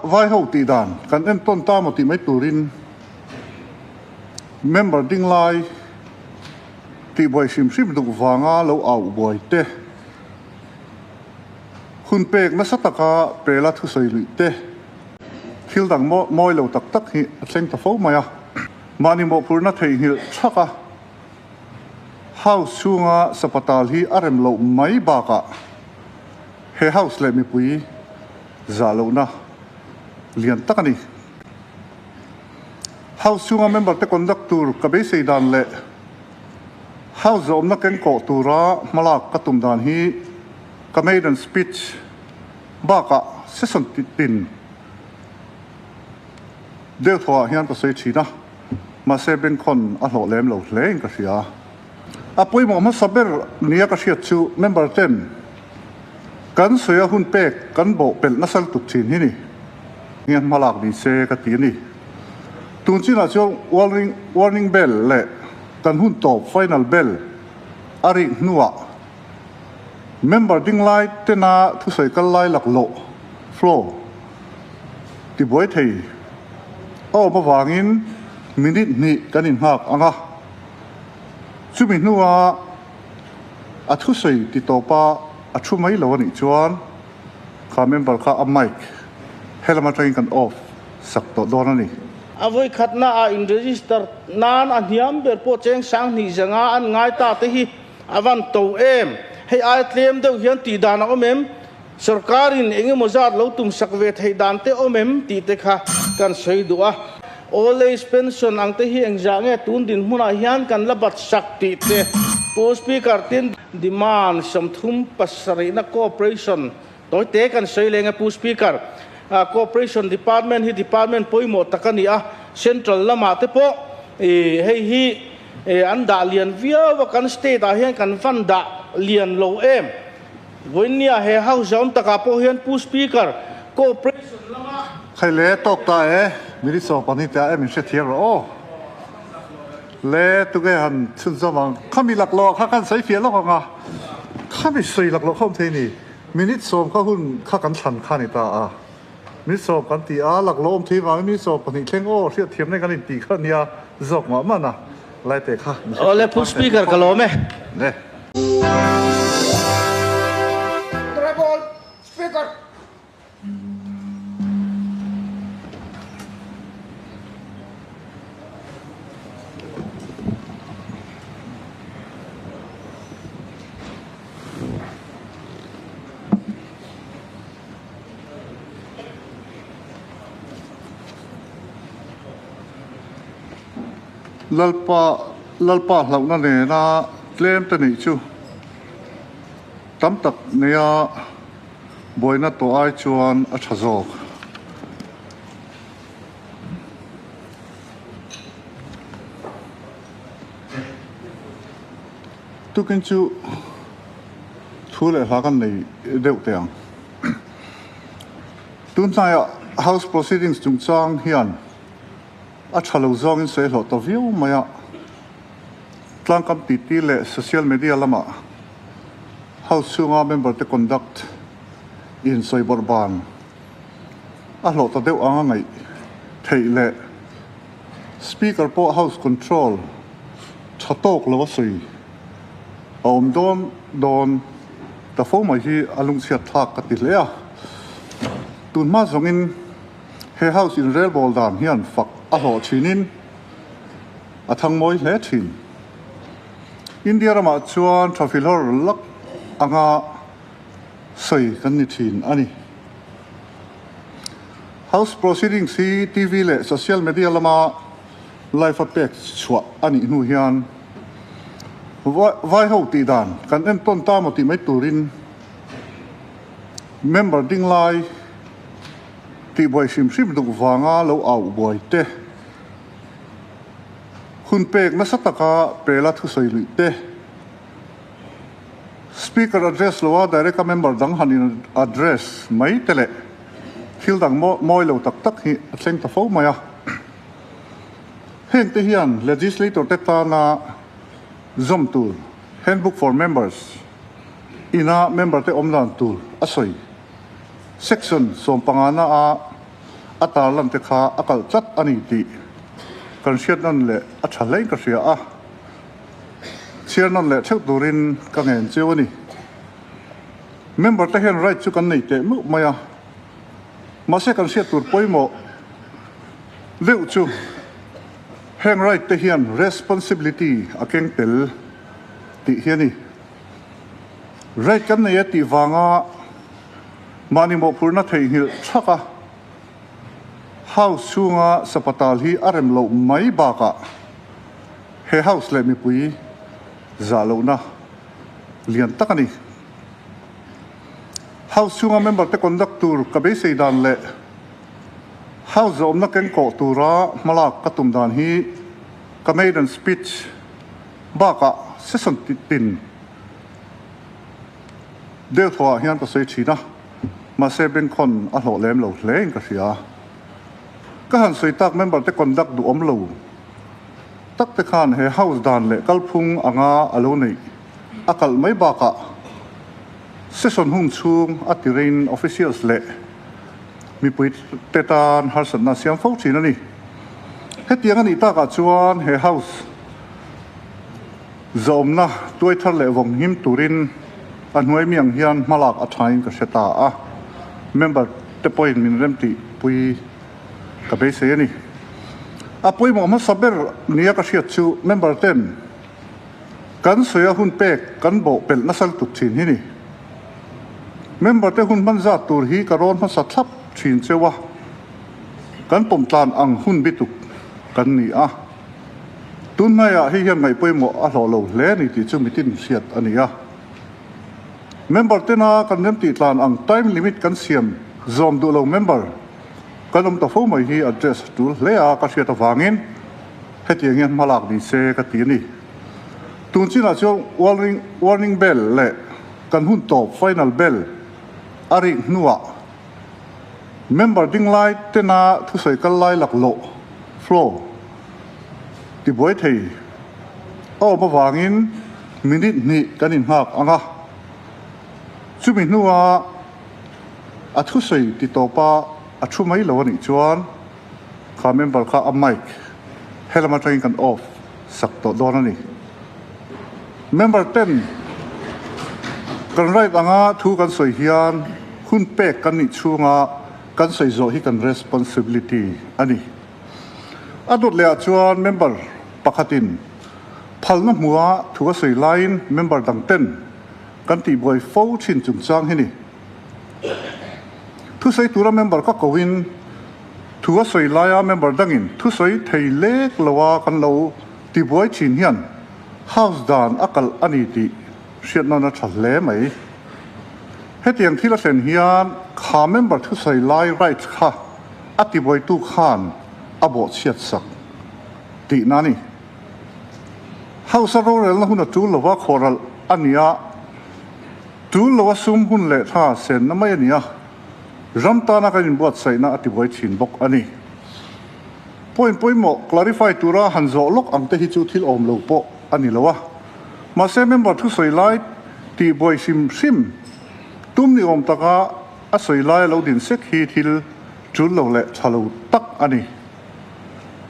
vai ho tih dan kan entawn ta maw tih mai turin member ding lai tih buai hrim hrim duh vanga lo au buai te, hun pek nasa taka pela thusawi luih te, thil dang mawi lo tak tak hi a thleng ta fo mai a. Mahni mawhphurhna theihnghilh thak a, House chhunga sapatal hi a rem loh mai bakah he House leh mipui zah lohna lian tak a ni. House chhunga member te conduct tur ka beisei dan leh House zawmna kengkawh tura hmalak ka tum dan hi ka maiden speech bakah session tin deuh thawhah hian ka sawi thin a, mahse bengkhawn a hlawh lem lo hle in ka hria. A pawimawh hmasa ber nia ka hriat chu member ten kan sawi a hun pek kan bawh pelh nasa lutuk thin hi ni. Hian hmalak ni se ka ti a ni. Tun chinah chuan warning warning bell leh kan hun tawp final bell a rik hnuah member ding lai tena thusawi kal lai laklawh, flow, tibuai thei a awm avangin minute hnih kan inghak ang a, chumi hnua a thusawi ti tawpa a thu mai lo a nih chuan kha member kha a mic helam atangin kan off sak tawh dawn a ni. A vawikhatna ah in register nan a hniam ber pawh cheng 2000 zanga an ngai ta te hi a van to em? Hei ai tlem deuh hian tih dan a awm em? Sorkarin eng emaw zat lo tum sak ve theih dan te awm em tih te kha kan sawi duh a. Old age pension ang te hi engzah nge tun dinhmunah hian kan la bat sak tih te Pu Speaker tin demand 37na cooperation tawi te kan sawi leng e Pu Speaker. Cooperation department hi department pawimawh tak a ni a, central lamah te pawh hei hi an dah lian viau a, kan state ah hian kan van dah lian lo em. Vawinia he house zawm takah pawh hian Pu Speaker, cooperation lama. Khai le tawk ta e, minute 12 te ah em in hrethiam rawh aw. Le tunge han chhunzawm ang, khami laklawh kha kan sawi fiah lawk ang a, khami sawi laklawh kha awm thei ni, minute 10 kha hun kha kan thlan kha ni ta a, minute 10 kan ti a, laklawh awm thei vangin minute 12 thleng aw hriatthiam nei kan inti kha nia zawk mah mah na lai te kha min hrethiam Awle Pu Speaker ka lawm e. Le. Honorable Speaker. Lalpa Lalpa hlauhna nena tlem te nih chu tam tak neia buaina tawh ai chuan a tha zawk. Tukin chu thu leh hla kan nei deuh teh ang. Tun hnaiah House Proceedings chungchang hian a tha lo zawngin sawi hlawh ta viau mai a, tlangkam titi leh social media lamah House chhunga member te conduct in sawi bawrh ban a hlawh ta deuh anga ngaih theih leh Speaker pawh House control tha tawk lo a sawi a awm dawn dawn ta fo mai hi a lungchhiat thlak ka ti hle a. Tun hma zawngin he House inrelbawl dan hian fak a hlawh thinin a thang mawi hle thin. India ramah chuan tha filhawr lak anga sawi kan ni thin a ni. House proceedings hi TV leh social media lama live a pek chhuah a nih hnu hian vai ho tih dan kan entawn ta maw tih mai turin member ding lai tih buai hrim hrim duh vanga lo au buai te, hun pek nasa taka pela thusawi luih te, Speaker address lo a direct a member dang han in address mai te leh thil dang mawi lo tak tak hi a thleng ta fo mai a. Heng te hian legislator te tana zawm tur Handbook for Members ina member te awm dan tur a sawi. Section 15 na a. a tarlan te kha a kalh tlat a ni tih kan hriat nawn leh a tha hlein ka hria a, chhiar nawn leh theuh turin ka ngen chiu a ni. Member te hian right chu kan nei teh meuh mai a, mahse kan hriat tur pawimawh deuh chu heng right te hian responsibility a keng tel tih hi a ni. Right kan nei a tih vanga mahni mawhphurhna theihnghilh thak a, House chhunga sapatal hi a rem loh mai bakah he House leh mipui zah lohna lian tak a ni. House chhunga member te conduct tur ka beisei dan leh House zawmna kengkawh tura hmalak ka tum dan hi ka maiden speech Bakah session tin deuh thawhah hian ka sawi thin a, mahse bengkhawn a hlawh lem lo hle in ka hria. Ka han sawi tak member te conduct duhawm lo tak te khan he house dan leh kalphung anga a lo neih a kalh mai bakah session hung chhung a tirin officials leh mipui te tan harsatna a siam fo thin a ni. Hetiang a nih takah chuan he house zawmna tuai thar leh vawng him turin a hnuai mi ang hian hmalak a thain ka hre ta a, member te pawhin min remtih pui ka beisei a ni. A pawimawh hmasa ber nia ka hriat chu member ten kan sawi a hun pek kan bawh pelh nasa lutuk thin hi ni. Member te hun hman zat tur hi ka rawn hmasa thlap thin cheu a, kan pawm tlan ang hun bituk kan ni a. Tun hnaiah hei hian ngaih pawimawh a hlawh lo hle a ni tih chu mitin hriat a ni a. Member tena kan remtih tlan ang time limit kan siam zawm duh lo member kan awm ta fo mai hi address tul hle a ka hriat avangin hetiang hian hma lak ni se ka ti a ni. Tun chinah chuan warning warning bell leh kan hun tawp final bell a rik hnuah Member ding lai tena thusawi kal lai laklawh, flow, tibuai thei a awm avangin minute hnih kan inghak ang a. Chumi hnua a thusawi ti tawpa a thu mai lo a nih chuan kha member kha a mic helam atangin kan off sak tawh dawn a ni. Member ten kan right anga thu kan sawi hian hun pek kan nih chhunga kan sawi zawh hi kan responsibility a ni. A dawt leh ah chuan member pakhatin phalna hmua thu a sawi laiin member dang ten kan tihbuai fo thin chungchang hi ni. Thusawi tura member ka kohin thu a sawi laia member dangin thusawi thei lek loa kan lo Tibuai thin hian House dan a kalh a ni tih hriat nawn a tha hle mai. Hetiang thil a thlen hian kha member thusawi lai rights kha a tibuaitu khan a bawhchhiat sak tihna a ni. House a rorelna hun a tul lova khawhralh a ni a, tul lo a sum hun leh thla senna mai a ni a, ram tana kan inbuatsaihna a tibuai thin bawk a ni. Point pawimawh clarify tura han zawh lawk ang te hi chu thil awm lo pawh a ni lo a. Mahse member thusawi lai tih buai hrim hrim tum ni awm taka a sawi lai a lo din sek hi thil tul lo leh tha lo tak a ni.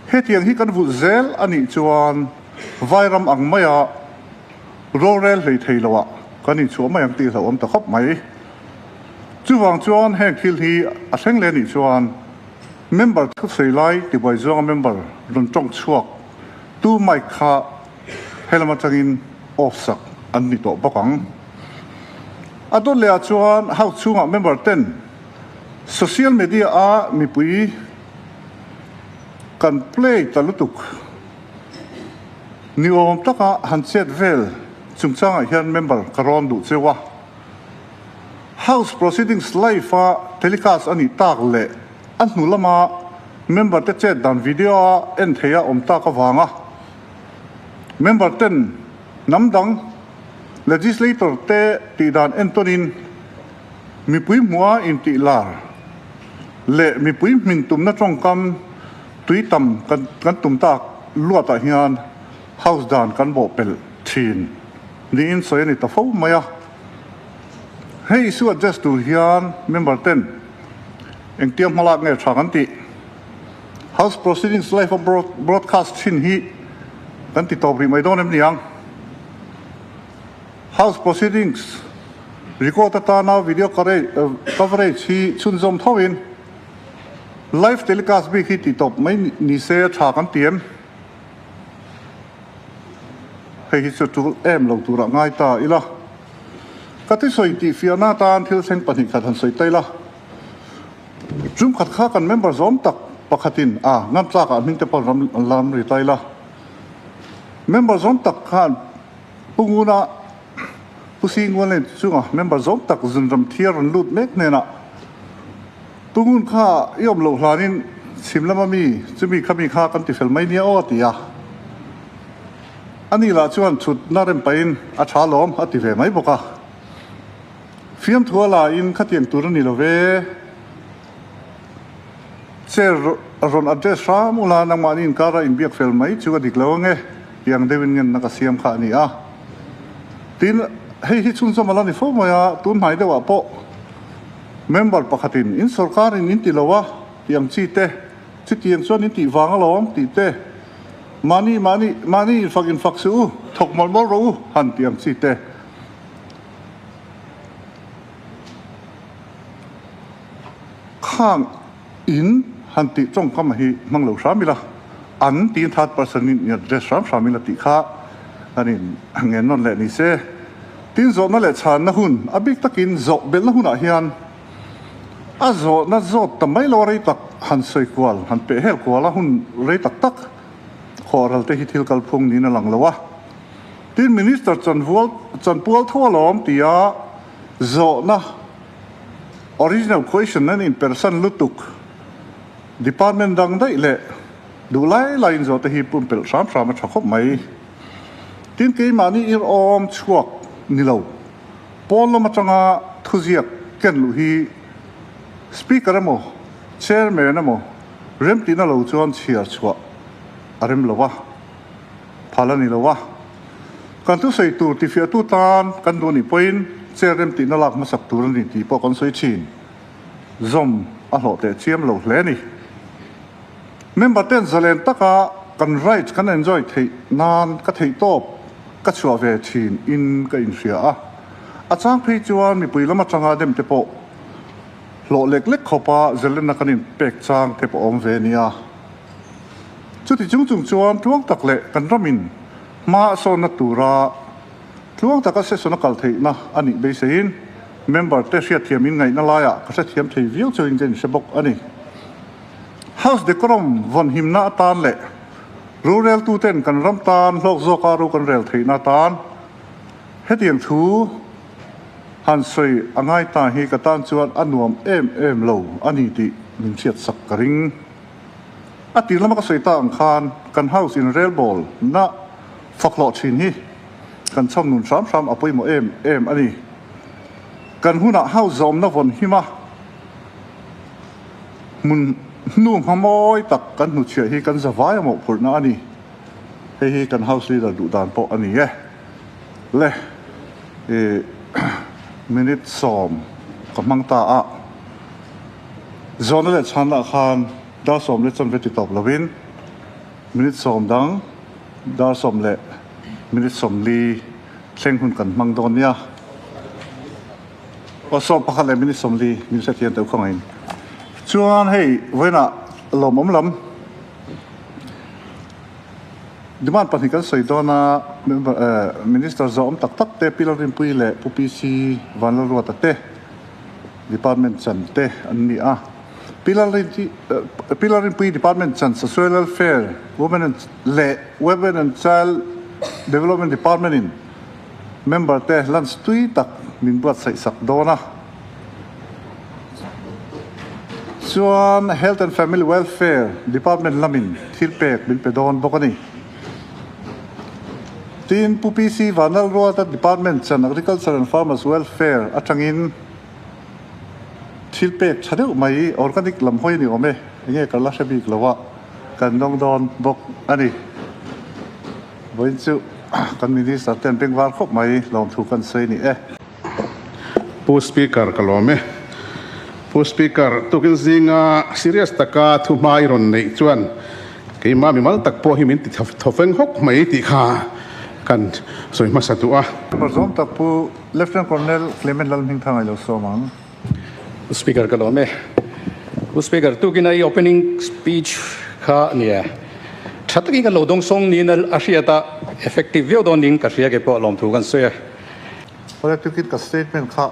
Hetiang hi kan vulh zel a nih chuan Vairam ang maia rorel hlei thei loah kan inchhuah mai ang tih hlauhawm ta khawp mai. Chuvang chuan heng thil hi a thleng leh a nih chuan Member thusawi lai tibuai zawnga member rawn tawng chhuak tu mic kha helam atangin off sak an ni tawh bawk ang. A dawt leh ah chuan house chhungah member ten social media a mipui kan play ta lutuk ni awm taka han chet vel chungchangah hian member ka rawn duh cheu a. House proceedings live a telecast a nih tak leh a hnu lama member te chet dan video a en theih a awm tak avanga member ten hnam dang legislator te tih dan entawnin mipui hmuha intih lar leh mipui hmin tumna tawngkam tui tam kan tum tak luatah hian House dan kan bawhpelh thin niin sawi a ni ta fo mai a. Hei issue address tur hian member ten Engtia hmalak nge tha kan tih? House proceedings live a broadcast thin hi kan ti tawp rih mai dawn em ni ang? House proceedings record atana video coverage hi chhunzawm tho in live telecast bik hi ti tawp mai ni se a tha kan ti em? Hei hi chu tul em lo turah ngai ta ila. Ka tisawi tih fiahna atan thil thleng 2 khat han sawi ta ila. Tum khat kha kan member zawm tak pakhatin a ngam tlakah hming te pawh ram lam ri ta ila. Member zawm tak khan Pu Nguna, Pu Singualin chunga member zawm tak zunram thiar rawn lut mek hnenah Pu Ngun kha i awm loh hlanin chhim lama mi chumi kha mi kha kan ti fel mai nia aw a ti a. Ani lah chuan chhutna rem pahin a tha lawm a ti ve mai bawk a. Fiamthu a laiin khatiang tur a ni lo ve. Chair rawn address hram ula nangmahni inkara inbiak fel mai chu a dik lo ange tiang deuhin ngenna ka siam kha a ni a. Tin, hei hi chhunzawm a la ni fo mai a, tun hmai deuhah pawh member pakhatin in sorkarin in ti lo a tih ang chi te, chutiang chuan in tih vang alawm tih te, mahni mahni mahni infak infak suh u, thawk mawlh mawlh rawh u han tih ang chi te. Khang in han tih tawngkam hi hmang lo hram ila, an tiin third person in in address hram hram ila tih kha an in ngen nawn leh ni se. Tin zawhna leh chhanna hun a bik takin zawh belhna hunah hian a zawhna zawt ta mai lo a rei tak han sawi kual han peh hel kual a hun rei tak tak khawhral te hi thil kalphung niin a lang lo a. Tin Minister chanvual chanpual tho alawm tia zawhna original question an inpersan lutuk department dang daih leh duh lai laiin zawhte hi pumpelh hram hram a tha khawp mai. Tin keimahni ir awm chhuak ni lo pawn lam atanga thuziak ken luh hi Speaker emaw Chairman emaw remtihna lo chuan chhiar chhuah a rem lo a. Phal a ni lo a, kan thusawi tur tifiahtu tan kan duh anih pawhin chair remtihna lak hmasak tur a ni tih pawh kan sawi thin. Zawm a hlawh teh chiam lo hle a ni. Member ten zalen taka kan rights kan enjoy theih nan ka theih tawp ka chhuah ve thin in ka inhria a, a chang phei chuan mipui lam atanga dem te pawh hlawh lek lek khawpa zalenna kan inpek chang te pawh awm ve nia. Chuti chung chung chuan tluang tak leh kan ramin hma a sawnna tura tluang taka session a kal theihna a nih beiseiin member te hriatthiam in ngaihna laiah ka hrethiam thei viau chauhin ka inhre bawk a ni. House decorum vawnhimna atan leh roreltuten kan ram tan hlawk zawka ro kan rel theihna atan hetiang thu han sawi a ngai ta hi ka tan chuan a nuam em em lo a ni tih min hriatsak ka ring. A tir lama ka sawi ta ang khan kan house in relbawl na fak hlawh thin hi kan chham nun hram hram a pawimawh em em a ni. Kan hunah house zawmna vawn him a hmun hnu hma mawi tak kan hnuchhiah hi kan zavai a mawhphurhna a ni. Hei hi kan house leader duh dan pawh a ni e. Le i minute 10 ka hmang ta a. Zawhna leh chhanna khan dar 10 leh chanve ti tawp lovin minute 10 dang dar 10 leh minute 40 thleng hun kan hmang dawn nia. Aw 11 leh minute 40 min hrethiam deuh khawngaihin. Chuan hei vawiinah lawmawm lam demand 2 kan sawi dawn a, Minister zawhawm tak tak te Pi Lalrinpuii leh Pu PC Vanlalruata te Department chan te an ni a. Pi Lalrinpuii Department chan Social Welfare, Women and leh Women and Child Development Department in member te lunch tui tak min buatsaih sak dawn a. Chuan Health and Family Welfare Department lamin thil pek min pe dawn bawk a ni. Tin, Pu PC Vanlalruata Department chan Agriculture and Farmers Welfare atangin thil pek tha deuh mai organic lam hawi a ni awm e, enge ka la hre bik lo a, kan dawng dawn bawk a ni. Vawiin chu kan Minister ten bengvar khawp mai lawmthu kan sawi a ni e. Pu Speaker ka lawm e. Pu Speaker, tukin zinga serious taka thuhma i rawn neih chuan keimah mimal tak pawh hi min ti thawfeng hawk mai tih kha kan sawi hmasa duh a. Member zawm tak Pu Lieutenant Colonel Clement Lalhmingthanga i lo sawm ang. Pu Speaker ka lawm e. Pu Speaker, tukin a i opening speech kha nia tha takin kan lo dawngsawng niin a hriat a, effective viau dawn niin ka hria kei pawh lawmthu kan sawi a. Awle tukin ka statement kha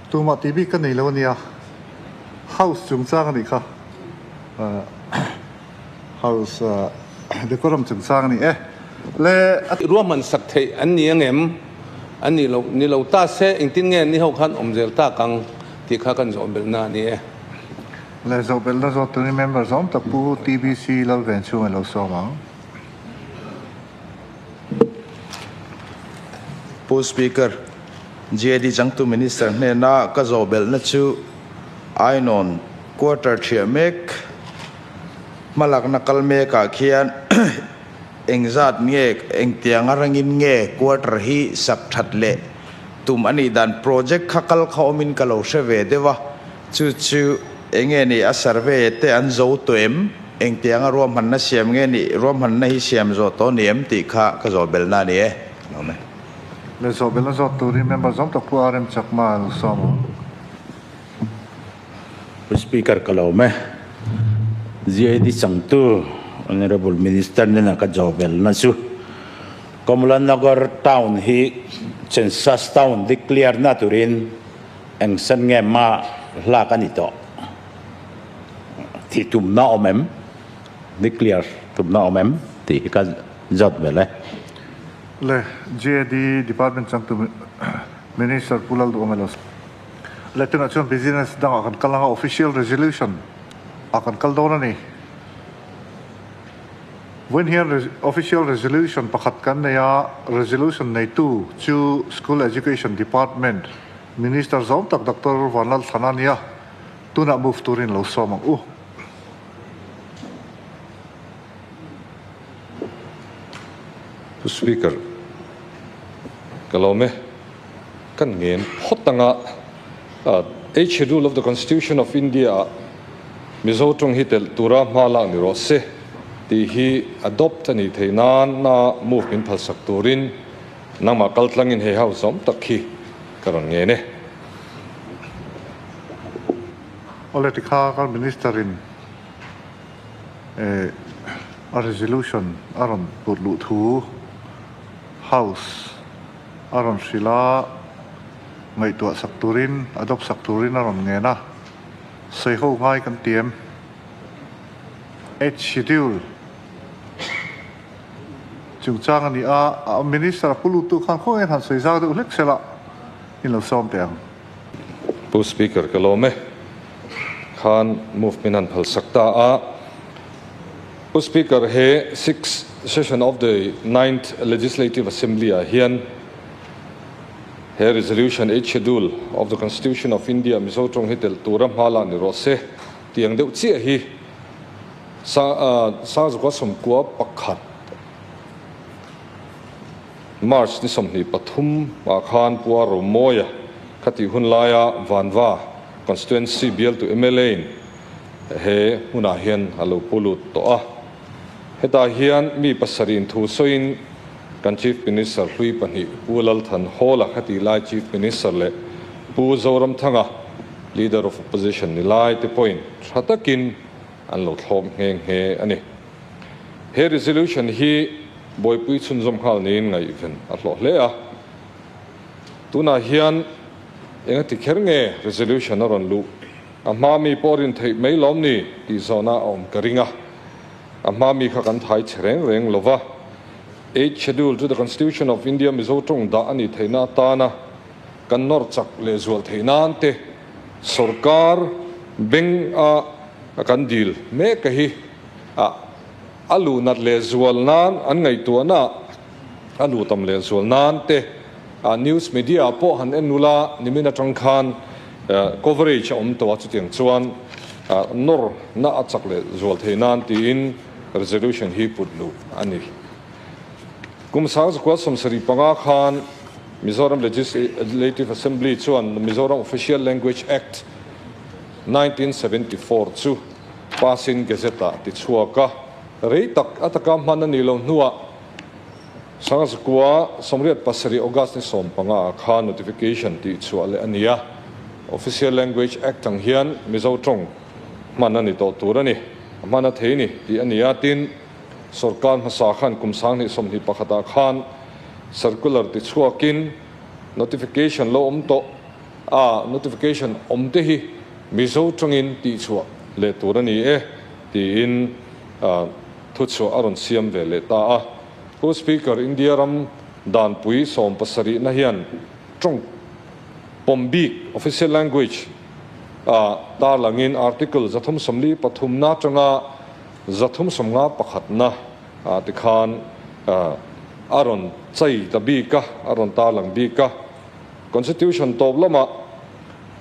Tumah tih bik ka nei lo ania, House chungchang a nih kha, House decorum chungchang a ni e. Le. Ruahman sak theih an ni ang em? An nih loh, ni lo ta se engtin nge ni ho khan awm zel tak ang tih kha kan zawh belhna a ni e. Le zawh belhna zawt turin member zawm tak Pu TBC Lalvenchhung a lo sawm ang. Pu Speaker, GAD changtu Minister hnena ka zawh belhna chu Ainawn Quarter thiah mek hmalakna kal mekah khian engzat nge engtiang arangin nge quarter hi sak that leh tum a nih dan project kha kal kha awmin ka lo hre ve deuh a, chu chu enge ni a survey te an zo tawh em? Engtianga ruahmanna siam nge nih, ruahmanna hi siam zawh tawh ni em tih kha ka zawh belhna a ni e. Lawm e. Le zawh belhna zawt turin member zawm tak Pu RM Chakma a lo sawm ang. Pu Speaker ka lawm e. GAD changtu Honourable Minister nena ka zawh belhna chu Kamla Nagar Town hi Census Town declare na turin eng sen nge ma hlak a ni tawh. Thih tumna awm em? Nuclear tumna awm em? Tih hi ka zawt vel e. Le GAD Department changtu Minister Pu Lalduhawm elo. Le tunah chuan business dangah kan kal anga official resolution ah kan kal dawn a ni. Vawiin hian official resolution pakhat kan nei a, resolution neitu chu School Education Department Minister zawm tak Doctor Vanlalthlana a ni a. Tunah move turin lo sawm ang u. Pu Speaker, ka lawm e. Kan ngen phawt anga Eighth Schedule of the Constitution of India ah Mizo tawng hi telh tura hma lak ni rawh se tih hi adopt a nih theih nan na move min phalsak turin nangmah kaltlangin hei house awm tak hi ka rawn ngen e. Awle tikha kan Minister in a resolution a rawn put luh thu House a rawn hrilh a, ngaihtuah sak turin, adopt sak turin a rawn ngen a, sawi ho ngai kan ti em? Eighth Schedule chungchang a ni a, Minister a pu luttu khan khawngaih in han sawi zau deuh hlek sela in lo sawm teh ang. Pu Speaker ka lawm e. Khan movement han phal sak ta a. Pu Speaker he sixth session of the ninth Legislative Assembly ah hian he resolution eighth schedule of the Constitution of India Mizo tawng hi telh tura hma la ni rawh se tih ang deuh chiah hi Sangzukua sawmkua pakhat March ni 23 ah khan Pu A Romawia kha tih hun laia Vanva Constituency bialtu mla in he hmunah hian a lo pu lut tawh a. Hetah hian mi pasarih in thu sawiin kan Chief Minister hlui pahnih Pu Lalthan Hawla kha tih lai Chief Minister leh Pu Zoramthanga Leader of Opposition ni lai te pawhin tha takin an lo thlawp nghe nghe a ni. He resolution hi buaipui chhunzawm nghal niin ngaihven a hlawh hle a. Tunah hian enga ti kher nge resolution a rawn luh? A hma mi pawh rin theih mai lawm ni tih zawhna a awm ka ring a. A hma mi kha kan thai che reng reng lo va. Eighth Schedule to the Constitution of India Mizo tawng dah a nih theihna atana kan nawr chak lehzual theih nan te sorkar beng a kan dil mek a hi a a luh nat leh zual nan an ngaihtuahna a luh tam leh zual nan te a news media ah pawh han en ula nimin atang khan coverage a awm tawh a chutiang chuan nawr na a chak leh zual thei nan tiin resolution hi put luh a ni. Kum 1975 khan Mizoram Legislative Assembly chuan Mizoram Official Language Act. 1974 chu pass-in Gazette-ah ti chhuak a, rei tak a taka hman a nih loh hnuah Sangzakua 87 August ni 15 ah khan notification tih chhuah leh a ni a, Official Language Act ang hian Mizo tawng hman a ni tawh tur a ni, a hman a thei ni tih a ni a, tin, sorkar hmasa khan kum 2021 ah khan circular ti chhuakin notification lo awm tawh a, notification awm te hi Mizo tawngin tih chhuah leh tur a ni e tiin thuchhuah a rawn siam ve leh ta a. Pu Speaker, India ram danpui 70 na hian tawng pawm bik, official language, a tarlangin Article 343 na atanga 351 na ah te khan a rawn chai ta bik a, a rawn tarlang bik a. Constitution tawp lamah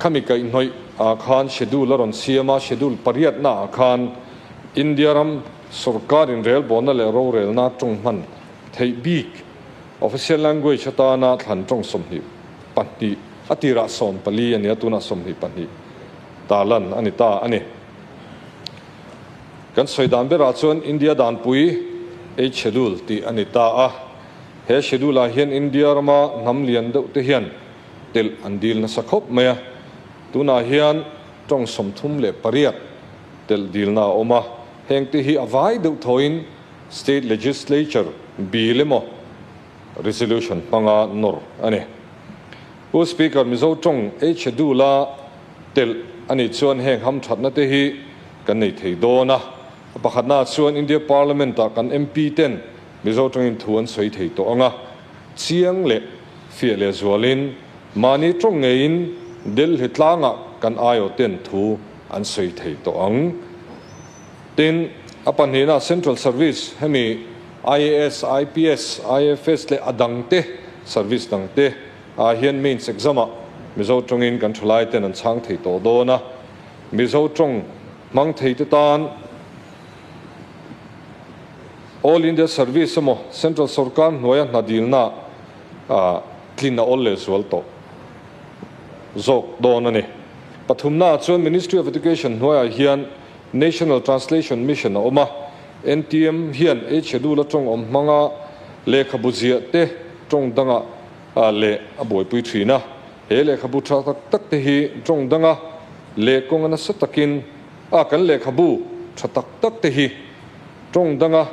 khami kaihhnawih ah khan schedule a rawn siam a, schedule pariat na ah khan India ram Sorkar inrelbawlna leh rorelna tawng hman theih bik, official language, atana thlan tawng 22, a tirah 14 a ni a, tunah 22 tarlan a ni ta a ni. Kan sawi dan berah chuan India danpui, Eighth Schedule, tih a ni ta a. He schedule ah hian India rama hnam lian deuh te hian telh an dil nasa khawp mai a. Tunah hian tawng 38 telh dilna a awm a. Hengte hi a vai deuh thawin State Legislature bill emaw resolution hmanga nawr a ni. Pu Speaker, Mizo tawng Eighth Schedule a telh a nih chuan heng hamthatna te hi kan nei thei dawn a. A pakhatnaah chuan India Parliament ah kan MP ten Mizo tawngin thu an sawi thei tawh ang a, chiang leh fiah leh zualin mahni tawng ngeiin Delhi tlangah kan aiawh ten thu an sawi thei tawh ang. Tin, a pahnihna Central Service hemi IAS, IPS, IFS leh a dangte service dangte ah hian Mains exam ah Mizo tawngin kan thalai ten an chhang thei tawh dawn a. Mizo tawng hmang thei te tan All India Service emaw Central Sorkar hnuaia hna dilna ah tlin a awl leh zual tawh zawk dawn a ni. Pathumnaah chuan Ministry of Education hnuaiah hian National Translation Mission a awm a, NTM hian Eighth Schedule-a tawng awm hmanga lehkhabu ziah te tawng danga leh a buaipui thin a. He lehkhabu tha tak tak te hi tawng danga leh kawnga nasa takin a kan lehkhabu tha tak tak te hi tawng danga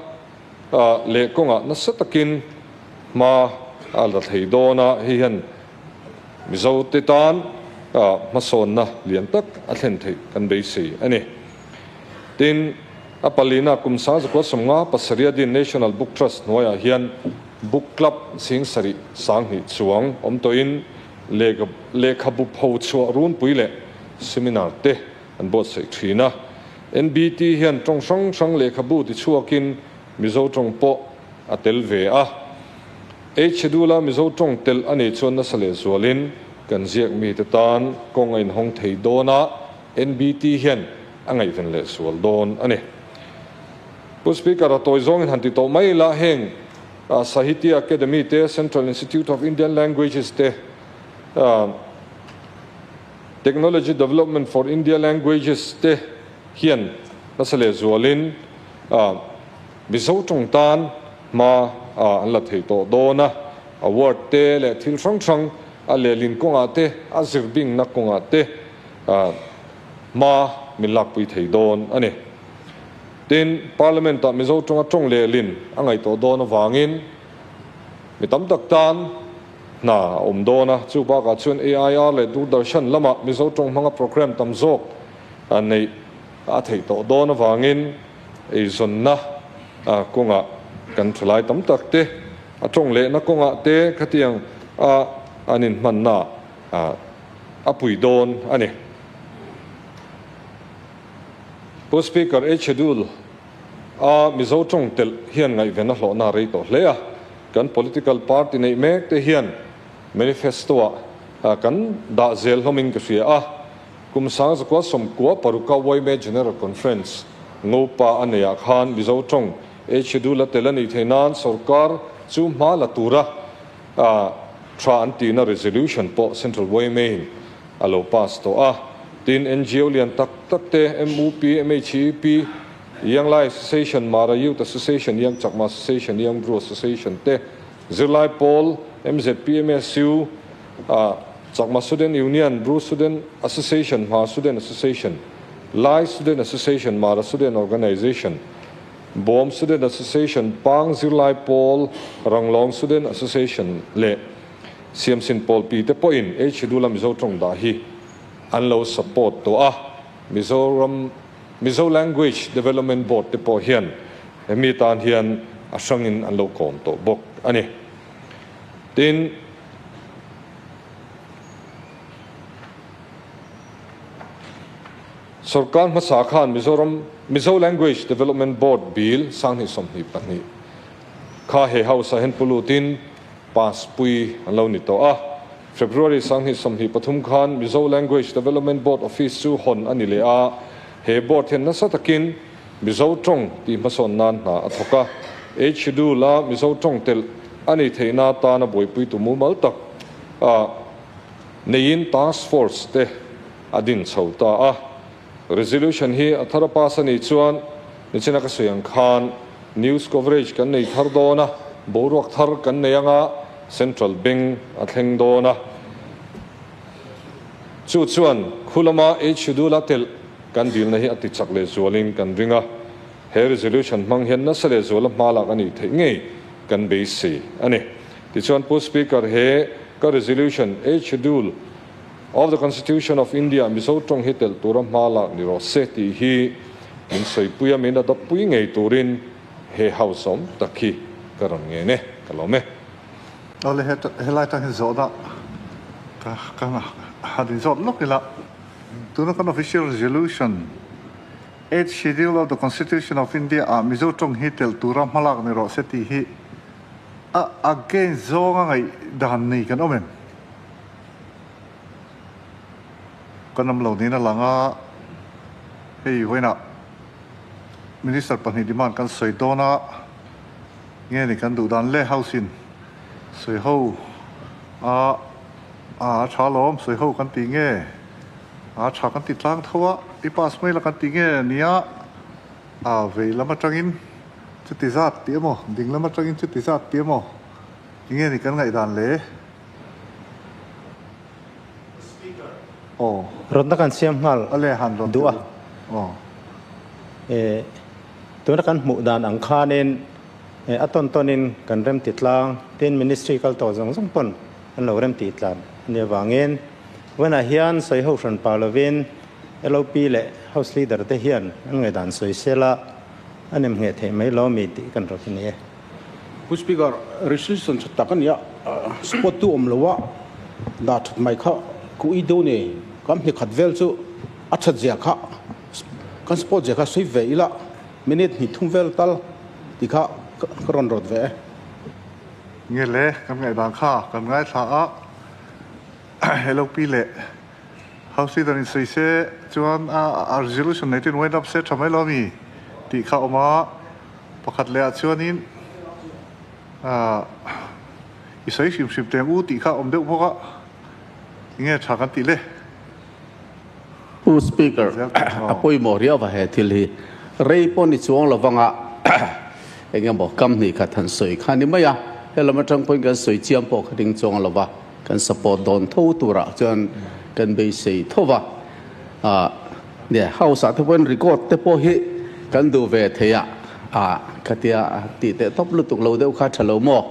leh kawngah nasa takin hma a la thei dawn a, hei hian Mizo te tan hmasawnna lian tak a thlen theih kan beisei a ni. Tin, a palina kum 1957 din National Book Trust hnuaiah hian Book Club 7000 2000 chuang awm tawhin lehkhabu pho chhuah runpui leh seminar te an buatsaih thin a. NBT hian tawng hrang hrang lehkhabu tichhuakin Mizo tawng pawh a tel ve a. Eighth Schedule-a Mizo tawng telh a nih chuan nasa leh zualin kan ziak mite tan kawng a inhawng thei dawn a, NBT hian a ngaihven leh sual dawn a ni. Pu Speaker, a tawi zawngin han ti tawh mai ila, heng Sahitya Akademi te, Central Institute of Indian Languages te, Technology Development for India Languages te hian nasa leh zualin Mizo tawng tan hma an la thei tawh dawn a, award te leh thil hrang hrang a lehlin kawngah te, a zir bingna kawngah te hma min lakpui thei dawn a ni. Tin, Parliament-ah Mizo tawnga tawng lehlin a ngaih tawh dawn avangin mi tam tak tan hna a awm dawn a, chu bakah chuan AIR leh Doordarshan lamah Mizo tawng hmanga programme tam zawk neih a theih tawh dawn avangin eizawnna kawngah kan thalai tam tak te, a tawng lehna kawngah te khatiang a an inhmanna a pui dawn a ni. Pu Speaker, Eighth Schedule a Mizo tawng telh hian ngaihven a hlawhna a rei tawh hle a, kan political party neih mek te hian manifesto ah kan dah zel hlawmin ka hria a. Kum 1996 Waime General Conference Ngopa a neihah khan Mizo tawng Eighth Schedule a tel a nih theih nan sorkar chu hma la tura tha an tihna resolution pawh Central Waime in a lo pass tawh a. Tin, NGO lian tak tak te, MUP, MHEP, Young Lai Association, Mara Youth Association, Young Chakma Association, Young Bru Association te, Zirlai Pawl, MZP, MSU, Chakma Student Union, Bru Student Association, Hmar Student Association, Lai Student Association, Mara Student Organization, Bawm Student Association, Pang Zirlai Pawl, Ranglawng Student Association leh Siamsin Pawlpi te pawhin Eight Schedule-a Mizo tawng dah hi an lo support tawh a, Mizoram Mizo Language Development Board te pawh hian hemi tan hian a hrangin an lo kawm tawh bawk a ni. Tin, Sorkar hmasa khan Mizoram Mizo Language Development Board Bill 2022 kha he House ah hian pu lutin pass pui an lo ni tawh a. February 2023 khan Mizo Language Development Board Office chu hawn a ni leh a, he board hian nasa takin Mizo tawng tih hmasawn nan hna a thawk a. Eight Schedule a Mizo tawng telh a nih theihna atana buaipuitu mumal tak a neiin Task Force te a din chho ta a. Resolution hi a thar a pass a nih chuan nichina ka sawi ang khan news coverage kan nei thar dawn a, boruak thar kan nei anga Central Bank a thleng dawn a. Chu chuan khu lama Eight Schedule a telh kan dilna hi a ti chak leh zualin kan ring a. He resolution hmang hian nasa leh zuala hma lak a nih theih ngei kan beisei a ni. Tichuan Pu Speaker he ka resolution Eight Schedule Of the Constitution of India, Mizo tawng hi telh tura hma lak ni rawh se tih hi min sawipui a, min adopt pui ngei turin he House awm tak hi ka rawn ngen e, ka lawm e. Awle helai tang hi zawhna ka ka han inzawt lawk ila, tuna kan official resolution Eighth Schedule of the Constitution of India ah Mizo tawng hi telh tura hma lak ni rawh se tih hi a against zawnga ngaih dan nei kan awm em? Kan awm lo niin a lang a, hei vawiinah Minister pahnih demand kan sawi dawn a, nge ni kan duh dan le House in sawi ho a, a tha alawm sawi ho kan tih nge, a tha kan ti tlang tho a, i pass mai la kan tih nge nia, a vei lam atangin chuti zat tih emaw, ding lam atangin chuti zat tih emaw, nge ni kan ngaihdan le. Rawtna kan siam nghal duh a. Tuna kan hmuh dan ang khanin a tawn tawnin kan remti tlang, tin ministry kal tawh zawng zawng pawn an lo remti tlan a nih avangin vawiinah hian sawi ho hran pah lovin LOP leh House Leader te hian an ngaihdan sawi sela a nem ngheh theih mai lo mi tih kan rawt a ni e. Pu Speaker, resolution tha tak a nia, support tu awm lo a, dah that mai kha ku i deuh ni, kan hni khat vel chu a that zia kha kan support zia kha sawi ve ila, minute hnih thum vel tal ti kha ka rawn rawt ve e. Nge le, kan ngaihdan kha kan ngaithla a, LOP leh House Leader in sawi se chuan a resolution nei ten wind up se tha mai lo ami tih kha a awm a. Pakhat leh ah chuanin ahh i sawi hrim hrim teng u tih kha a awm deuh bawk a, enge tha kan tih le? Pu Speaker, a pawimawh riau va he thil hi. Rei pawh ni chuang lo vanga eng emaw kam hnih khat han sawi kha ni mai a, helam atang pawhin kan sawi chiam pawh kha ding chuang lo va, kan support dawn tho turah chuan kan beisei tho va. Ahh nia house ah te pawhin record te pawh hi kan duh ve thei a, ah khatia tih teh tawp lutuk lo deuh kha tha lo maw?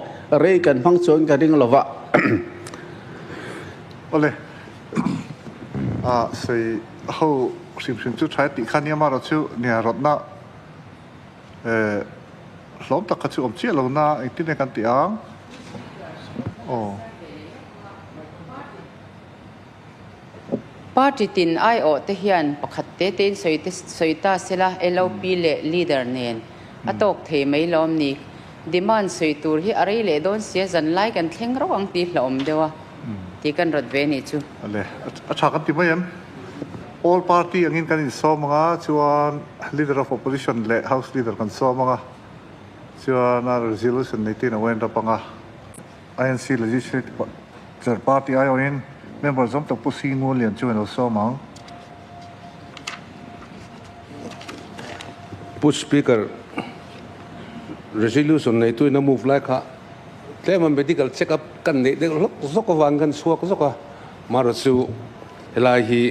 Rei kan hmang chuan ka ring lo va. Awle ah sawi ho hrim hrim chu tha tih kha nia marawh chu nia rawtna eh hlawm tak kha chu awm chiah lo na engtin nge kan tih ang aw. Party tin aiawh te hian pakhat te tein sawi te sawi ta sela LOP leh leader nen a tawk thei mai lawm ni. Demand sawi tur hi a rei leh dawn sia zanlai kan thleng rauh ang tih hlauhawm deuh a tih kan rawt ve nih chu. Ale, a tha kan ti mai em? All party angin kan insawm ang a, chuan Leader of Opposition leh House Leader kan sawm ang a, chuan a resolution nei tein a wind up ang a. INC Legislative Chair Party aiawhin member zawng tak Pu Singu Lian chu a lo sawm ang. Pu Speaker, resolution neitu in a move lai kha tlema medical check up kan neih deuh hlawk zawk avang kan chhuak zawk a, marawh chu helai hi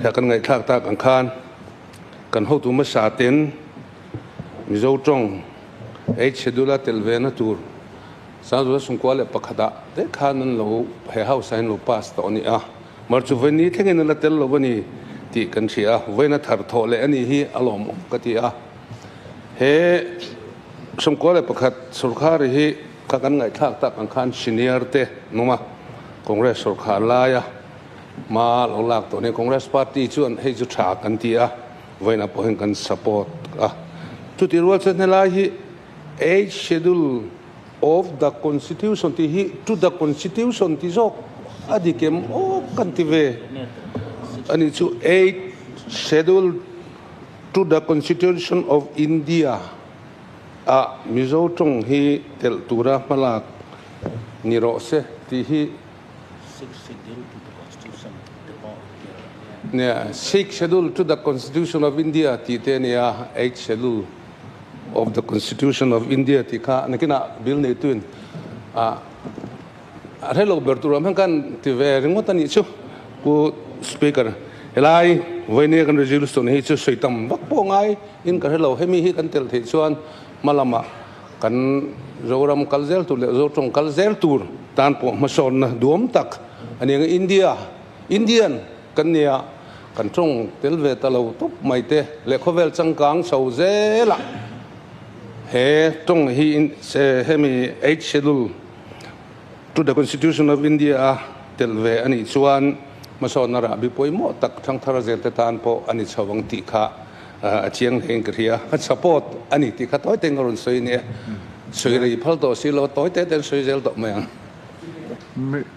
hia kan ngaihthlak tak ang khan kan hotu hmasa ten Mizo tawng eight schedule a tel ve na tur Sangzula Sungkua leh pakhatah te khan an lo he house ah hian lo pass tawh a ni a, mar chu vawiin thlengin a la tel lo a ni tih kan hria a, vawiin a thar thawh leh a nih hi a lawmawm ka ti a. He Sungkua leh pakhat sorkar hi kha kan ngaihthlak tak ang khan senior te an awm a, Congress sorkar laia hma lo lak tawh a ni. Congress party chuan hei chu tha kan ti a, vawiinah pawh hian kan support a. Chutih rual chuan helai hi Eighth Schedule of the Constitution tih hi to the Constitution tih zawk a dik em aw kan ti ve a nih chu. Eighth Schedule to the Constitution of India ah Mizo tawng hi telh tura hmalak ni rawh se tih hi Nia, Sixth Schedule to the Constitution of India tih te a ni a, Eighth Schedule of the Constitution of India tih kha nakinah bill neituin a hre lo ber tur awm hian khan ti ve ringawt a nih chu. Pu Speaker, helai vawinia kan resolution hi chu sawi tam vak pawh ngai in ka hre lo. Hemi hi kan tel theih chuan hma lamah kan Zoram kal zel tur leh Zotawng kal zel tur tan pawh hmasawnna duam tak a ni ang. India, Indian kan nia, kan tawng tel ve ta lo tawp mai te leh khawvel changkang chho zela he tawng hi hemi Eighth Schedule to the Constitution of India a tel ve a nih chuan hmasawnna rahbi pawimawh tak thangthar zel te tan pawh a ni chho ang tih kha a chiang hle in ka hria. Ka support a ni tih kha tawi tein ka rawn sawi a ni e. Sawi rei phal tawh si lo, tawi te tein sawi zel tawh mai ang.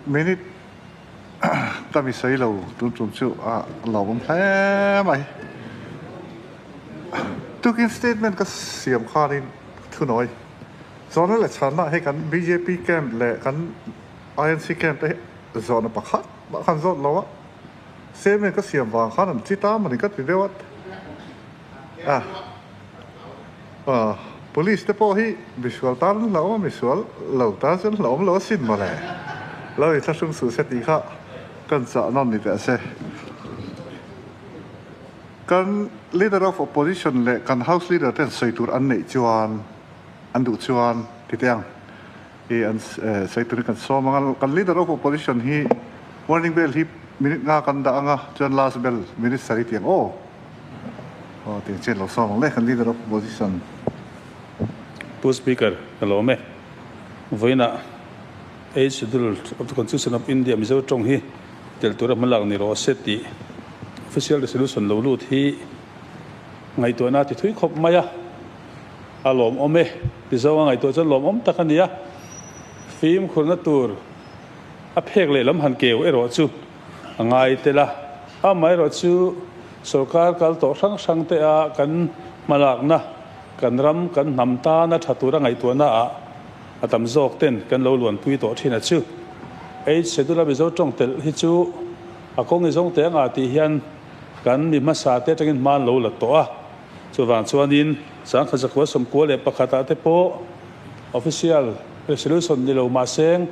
Minute ka mi sawi lo tun tum chu a lawmawm hle mai. Tukin statement ka siam khanin thunawi zawhna leh chhanna hei kan bjp camp leh kan INC camp te hi zawhna pakhat mah khan zawt lo a. Statement ka siam vang khan an chi ta mawni ka ti deuh a. A police te pawh hi misual tan an hlauhawm a, misual lo tan chu an hlauhawm lo asin mawle. Lo i thlahrung suh se tih kha kan chah nawn ni teh se. Kan Leader of Opposition leh kan House Leader ten sawi tur an neih chuan an duh chuan ti teh ang. I an sawi turin kan sawm ang a, kan Leader of Opposition hi warning bell hi minute nga kan dah ang a, chuan last bell minute sarih tih ang aw. Aw tiang chian lo sawm ang le kan Leader of Opposition. Pu Speaker, ka lawm e. Vawiinah Eighth Schedule of the Constitution of India Mizo tawng hi tel tura hmalak ni rawh se tih Official Resolution lo lut hi ngaihtuahna a ti thui khawp mai a. A lawmawm e. Mizo a ngaihtuah chuan lawmawm tak a ni a, fimkhurna tur a phek leh lam han keu erawh chu a ngai tel a. Amaherawh chu sorkar kal tawh hrang hrang te a kan hmalakna, kan ram, kan hnam tana tha tura ngaihtuahna ah a tam zawk ten kan lo luanpui tawh thin a chu. Eight Schedule a Mizo tawng telh hi chu a kawng i zawng teh anga tih hian kan mi hmasa te atangin hma an lo la tawh a. Chuvang chuanin sangkhat zakua 91 ah te pawh official resolution ni lo mahseng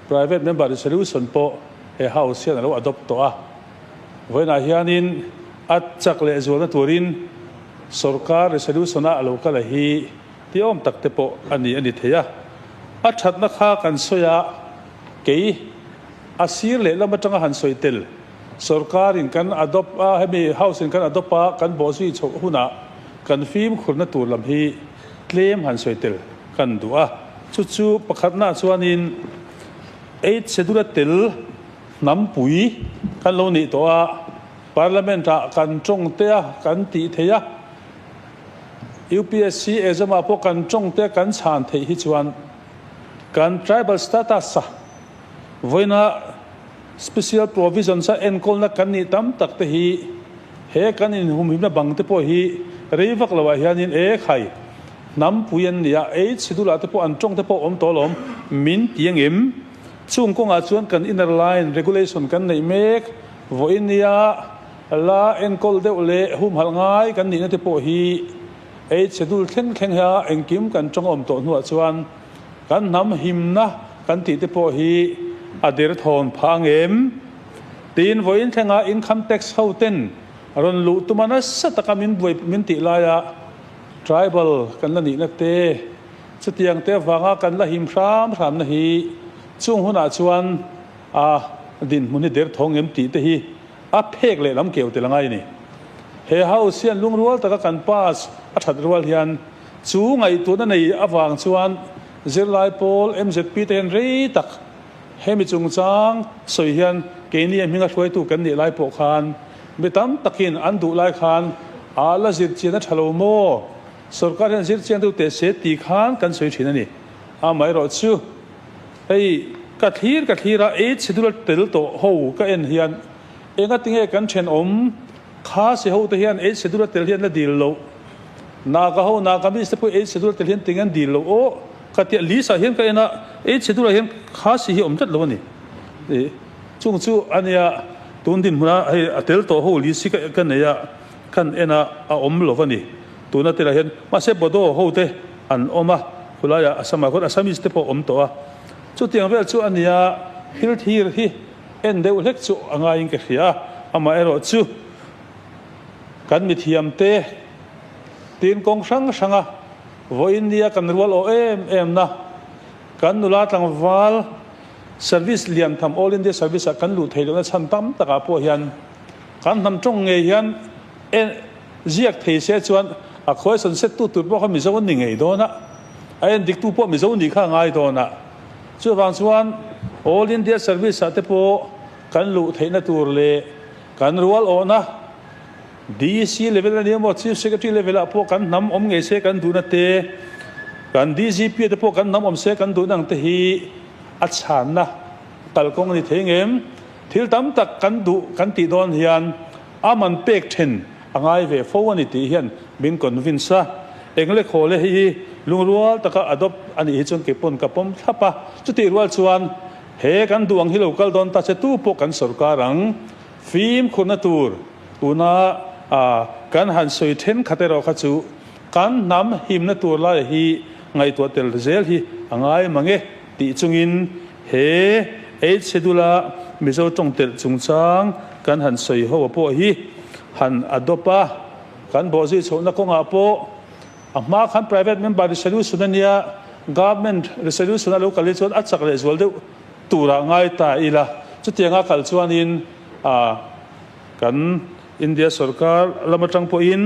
private member resolution pawh he house hian a lo adopt tawh a. Vawiinah hianin a chak leh zualna turin sorkar resolution a lo kal a hi ti awm tak te pawh a ni a ni thei a. A thatna kha kan sawi a, kei a sir leh lam atanga han sawi tel. Sorkarin kan adopt a, hemi House in kan adopt a, kan bawhzui chhoh hunah kan fimkhurna tur lam hi tlem han sawi tel kan duh a. Chu chu pakhatnaah chuanin Eighth Schedule a tel hnampui kan lo nih tawh a, Parliament ah kan tawng te a, kan tih theih a, UPSC exam ah pawh kan tawng te a kan chhan theih hi chuan kan tribal status a vawiina Special provisions a enkawlna kan nih tam tak te hi he kan inhumhimna bang te pawh hi rei vak lo ah hianin e khai hnam pui an ni a, ei chhe dulah te pawh an tawng te pawh awm tawh alawm min ti angem? Chung kawngah chuan kan inner line regulation kan neih mek vawiin nia la enkawl deuh leh humhalh ngai kan nihna te pawh hi. Eighth Schedule thleng thleng hia engkim kan tawng awm tawh hnuah chuan kan hnam himna kan tih te pawh hi a derthawn phah ang em? Tin, vawiin thlenga Income Tax ho ten rawn luh tuma nasa taka min buai min tih laia Tribal kan la nihna te, chutiang te avanga kan la him hram hramna hi chung hunah chuan a dinhmun hi derthawng em tih te hi a phek leh lam keu tel a ngai a ni. He House hian lungrual taka kan pass a that rual hian chu ngaihtuahna nei avang chuan zirlai pawl MZP te hian rei tak hemi chungchang sawi hian keini a hminga hruaitu kan nih lai pawh khan mi tam takin an duh lai khan a la zir chian a tha lo maw? Sorkar hian zir chian deuh teh se tih khan kan sawi thin a ni. Amaherawhchu hei ka thlir ka thlir a, eight schedule tel tawh ho ka en hian enga tinge kan thenawm kha si ho te hian eight schedule tel hian la dil loh, Naga ho Nagamese te pawh eight schedule tel hian tinge an dil loh aw ka tia list ah hian ka en a, eight schedule ah hian kha si hi a awm tlat lo a ni. Chung chu a nia tun dinhmun a hei a tel tawh ho list hi ka nei a, kan en a a awm lo a ni. Tuna telah hian mahse Bodo ho te an awm a, khulaiah Assam ah khuan Assamese te pawh awm tawh a. Chutiang vel chu a nia, thil thir hi en deuh hlek chu a ngaiin ka hria a, amaherawh chu kan mithiam te tin kawng hrang hranga vawiin nia kan rual awh em em na, kan nula tlangval service lian tham All India Service ah kan luh theih lohna chhan tam takah pawh hian kan hnam tawng ngei hian en Ziak thei se chuan a khuaisawn set tu tur pawh kha Mizo an ni ngei dawn a, a en dik tu pawh Mizo nih kha a ngai dawn a. Chuvang chuan All India Service ah te pawh kan luh theihna tur leh kan rual awhna DC level a ni emaw Chief Secretary level ah pawh kan hnam awm ngei se kan duhna te, kan DGP te pawh kan hnam awm se kan duhna ang te hi a chhanna kalkawng a ni thei ngem? Thil tam tak kan duh kan tih dawn hian A man pek then a ngai ve fo a ni tih hian min convince a, engle khawle hei hi lungrual taka adopt a nih hi chuan kei pawn ka pawm thlap a, chutih rual chuan he kan duh ang hi lo kal dawn ta che tu pawh kan sorkar ang fimkhurna tur tuna kan han sawi thenkhat erawh kha chu kan hnam himna tur laia hi ngaihtuah tel zel hi a ngai mang e tih chungin He Eighth Schedule-a Mizo tawng telh chungchang kan han sawi ho a pawh hi han adopt a, kan bawhzui chhohna kawngah pawh a hma khan Private Member Resolution a nia, Government Resolution a lo kal hi chuan a chak leh zual deuh turah ngai ta ila. Chutianga kal chuanin kan India sorkar lam atang pawhin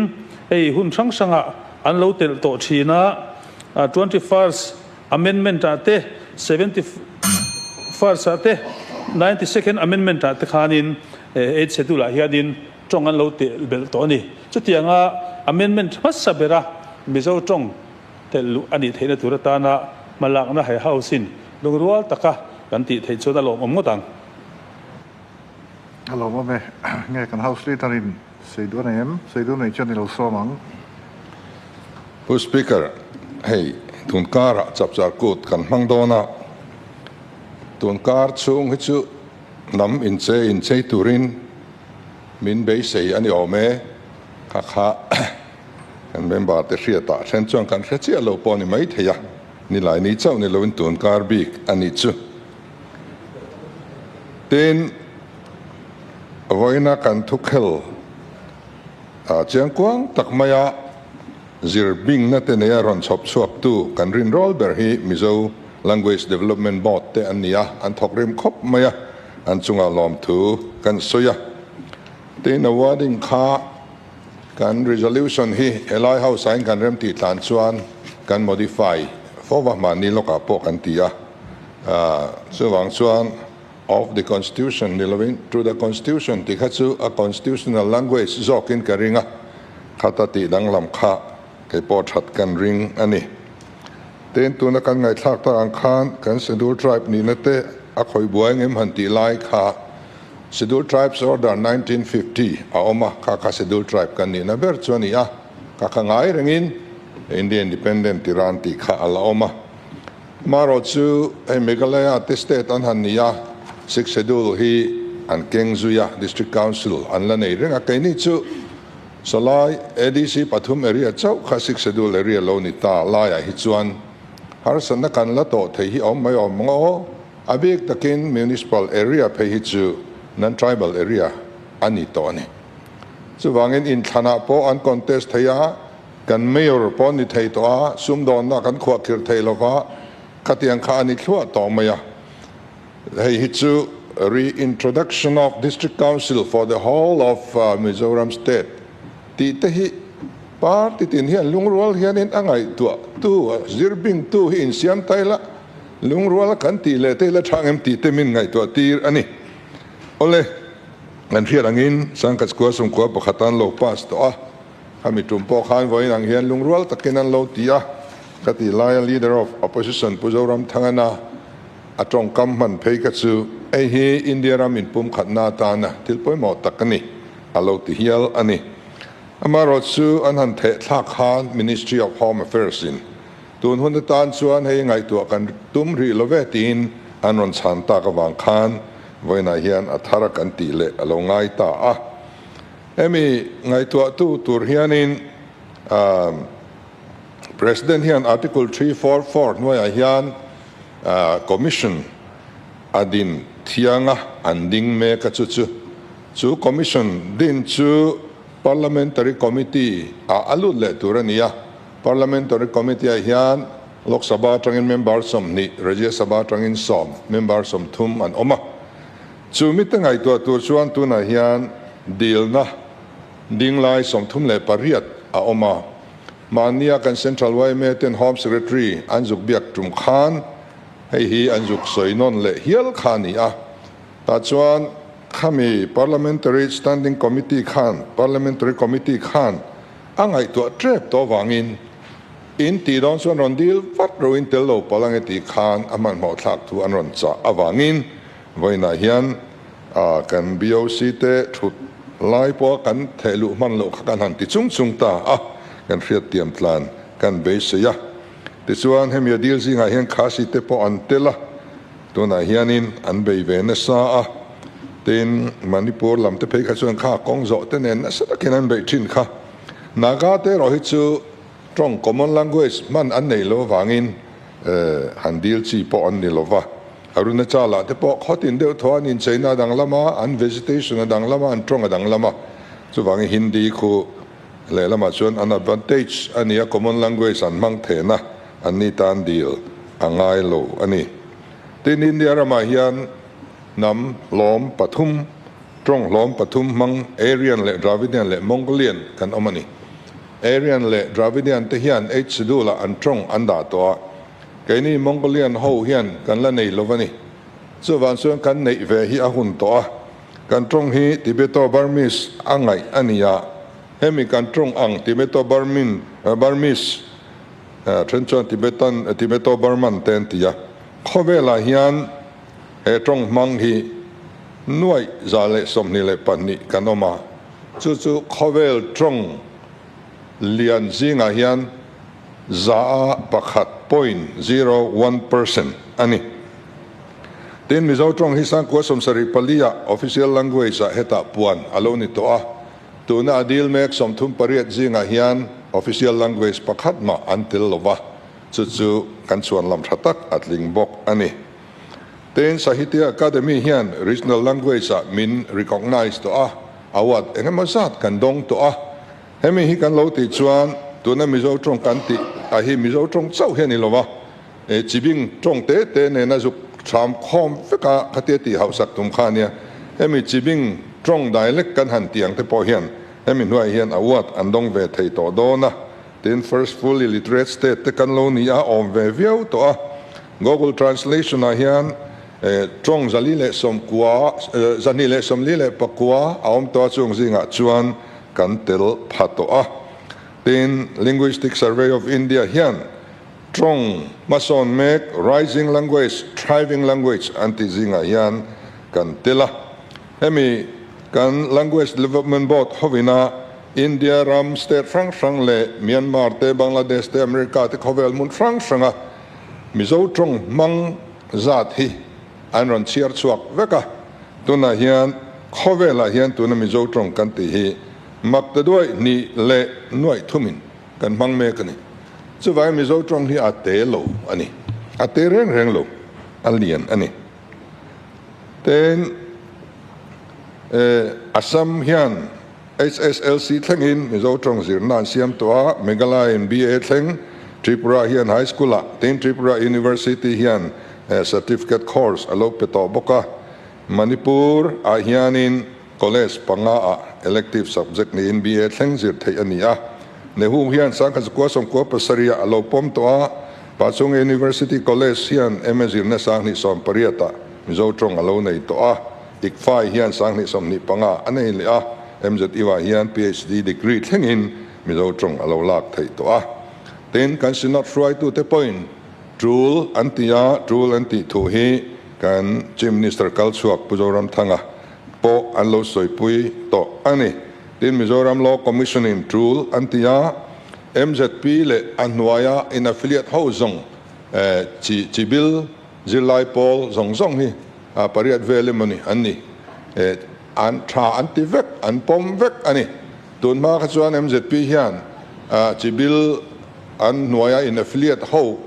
hei hun hrang hrangah an lo telh tawh thin a, 21st Amendment ah te, 71st ah te, 92nd Amendment ah te khanin Eighth Schedule ah hianin tawng an lo teh belh tawh a ni. Chutianga Amendment hmasa bera Mizo tawng telh luh a nih theihna tur atana hmalakna he House in lungrual taka kan tih theih chuan a lawmawm ngawt ang. A lawmawm e. Nge kan House Leader in sawi duh a nei em? Sawi duh nei chuan i lo sawm ang. Pu Speaker, hei tun karah chapchar kut kan hmang dawn a, tun kar chhung hi chu hnam inchei inchei turin min beisei a ni awm e, kha kha kan member te hriatah then chuan kan hre chiah lo pawh a ni maithei a, nilai ni chauh ni loin tun kar bik a nih chu. Tin, vawiina kan thukhel chiangkuang tak maia zir bingna te neia rawn chhawp chhuaktu kan rinrawl ber hi Mizo Language Development Board te an ni a, an thawk rim khawp mai a, an chungah lawmthu kan sawi a. Tin, awarding kha kan resolution hi helai House ah in kan remtih tlan chuan kan modify fo va, mahni lawkah pawh kan ti a. Chuvang chuan of the constitution ni lovin to the constitution tih kha chu a constitutional language zawkin ka ring a, khata tih danglam kha kei pawh that kan ring a ni. Tin, tuna kan ngaihthlak tak ang khan kan Schedule Tribe nihna te a khawi buai ngem han tih lai kha Schedule Tribes Order 1950 a awm a, kha kha Schedule Tribe kan nihna ber chu a ni a, kha kha ngai rengin India Independent Tiran tih kha a la awm a. Marawh chu hei Meghalaya te state an han ni a, Sixth Schedule hi an keng zui a, District Council an la nei reng a, keini chu Sawlai ADC pathum area chauh kha Sixth Schedule area lo ni ta laiah hi chuan harsatna kan la tawh theih hi a awm mai awm ang aw. A bik takin Municipal area phei hi chu non-tribal area a ni tawh a ni. Chuvangin inthlanah pawh an contest thei a, kan Mayor pawh an ni thei tawh a, sumdawnna kan khuahkhirh thei lova, khatiang kha a ni thluah tawh mai a. Hei hi chu Reintroduction of District Council for the whole of Mizoram State tih te hi party tin hian lungrual hianin a ngaihtuah tu, zir bing tu hi insiam ta ila, lungrual kan tih leh te ila tha ang em tih te min ngaihtuah tir a ni. Awle, kan hriat angin Sangkhat Square sawmkua pakhat an lo pass tawh a, khami tum pawh khan vawiin ang hian lungrual takin an lo ti a, ka tih laia Leader of Opposition Pu Zoramthangana A tawngkam hman phei kha chu hei hi India ram inpumkhatna atana thil pawimawh tak a ni, a lo ti hial a ni. Amaherawh chu an han theh thlak khan Ministry of Home Affairs in tun hun atan chuan hei ngaihtuah kan tum rih lo ve tiin an rawn chhan tak avang khan vawiinah hian a thar a kan tih leh a lo ngai ta a. Hemi ngaihtuahtu tur hianin President hian Article 344 hnuaiah hian Commission a din thianga an ding mek a chu chu. Chu Commission din chu Parliamentary Committee ah a lut leh tur a ni a. Parliamentary Committee ah hian Lok Sabha atangin member 20, Rajya Sabha atangin 10, member 30 an awm a. Chu mite ngaihtuah tur chuan tunah hian dilna dinglai 38 a awm a. Mahnia kan Central yma ten Home Secretary an zuk biak tum khan hei hi an zuk sawi nawn leh hial kha a ni a. Tah chuan khami Parliamentary Standing Committee khan Parliamentary Committee khan a ngaihtuah tep tawh avangin in tih dawn chuan rawn dil vat ro in tel lo palh ange tih khan a hmanhmawh thlak thu an rawn chah avangin vawiinah hian kan BOC te thut lai pawha kan theh luh hman loh kha kan han ti chung chung ta a, kan hriat tiam tlan kan beisei a. Tichuan hemi a dil zingah hian Khasi te pawh an tel a, tunah hianin an bei ve nasa a, tin Manipur lam te phei kha chuan kha kawng zawh te nen nasa takin an beih thin kha. Naga te erawh hi chu tawng common language hman an nei lo avangin han dil chi pawh an ni lova. Arunachala te pawh khawtin deuh thaw an incheina a danglam a, an vegetation a danglam a, an tawng a danglam a. Chuvangin Hindi khu lehlamah chuan an advantage a ni a, common language an hmang then a, an ni tan dil a ngai lo a ni. Tin, India ramah hian hnam hlawm pathum, tawng hlawm pathum hmang Aryan leh Dravidian leh Mongolian kan awm a ni. Aryan leh Dravidian te hian Eighth Schedule-ah an tawng an dah tawh a. Keini Mongolian ho hian kan la nei lo a ni. Chuvang chuan kan neih ve hi a hun tawh a. Kan tawng hi Tibeto-Burmese a ngaih a ni a. Hemi kan tawng ang Tibeto-Burmin, Burmese, then chuan Tibetan, Tibeto-Burman te an ti a. Khawvelah hian he tawng hmang hi 122 kan awm a. Chu chu khawvel tawng lian zingah hian 1.01% a ni. Tin, Mizo tawng hi 1974 ah official language ah hetah puan a lo ni tawh a, tuna a dil mek 38 zingah hian official language pakhat mah an tel lo va, chu chu kan chuan lam tha tak a tling bawk a ni. Tin, Sahitya Akademi hian regional language ah min recognise tawh a, award engemaw zat kan dawng tawh a. Hemi hi kan lo tih chuan tuna Mizo tawng kan tih a hi Mizo tawng chauh hi a ni lo va, chibing tawng te te nena zuk thlam khawm vek a khatia tih hauhsak tum kha a nia. Hemi chibing tawng dialect kan han tih ang te pawh hian hemi hnuaiah hian a uat an dawng ve thei tawh dawn a. Tin, first fully literate state te kan lo ni a, awm ve viau tawh a. Google translation ah hian tawng 490, 249 a awm tawh a, chung zingah chuan kan tel pha tawh a. Tin, Linguistic Survey of India hian tawng hmasawn mek, rising language, thriving language an tih zingah hian kan tel a. Hemi kan Language Development Board hovina India ram state hrang hrang leh Myanmar te, Bangladesh te, America te khawvel hmun hrang hranga Mizo tawng hmang zat hi an rawn chhiar chhuak vek a. Tunah hian khawvelah hian tuna Mizo tawng kan tih hi Mak ta duai hnih leh nuaih thumin kan hmang mek a ni. Chuvangin Mizo tawng hi a te lo a ni. A te reng reng lo, a lian a ni. Tin, Assam hian HSLC thlengin Mizo tawng zirna an siam tawh a, Meghalaya in BA thleng, Tripura hian High School ah, tin Tripura University hian Certificate Course a lo pe tawh bawk a. Manipur ah hianin College panga ah elective subject niin BA thleng zir theih a ni a. Nehu hian sangkhat zakua sawmkua pasarih ah a lo pawm tawh a, Pachung University College hian MA zirna sanghnih 18 ah Mizo tawng a lo nei tawh a, ICFAI hian sanghnih 25 ah a nei leh a, MZU ah hian PhD degree thlengin Mizo tawng a lo lak theih tawh a. Tin, kan Synod hruaitute pawhin tul an ti a, tul an tih thu hi kan Chief Minister kalchhuak Pu Zoramthanga pawh an lo sawipui tawh a ni. Tin, Mizoram Law Commission in tul an ti a, MZP leh a hnuaia in affiliate ho zawng chi chi bil zirlai pawl zawng zawng hi pariat vel emaw ni an ni. An tha an ti vek, an pawm vek a ni. Tun hma kha chuan MZP hian chi bil an hnuaia in affiliate ho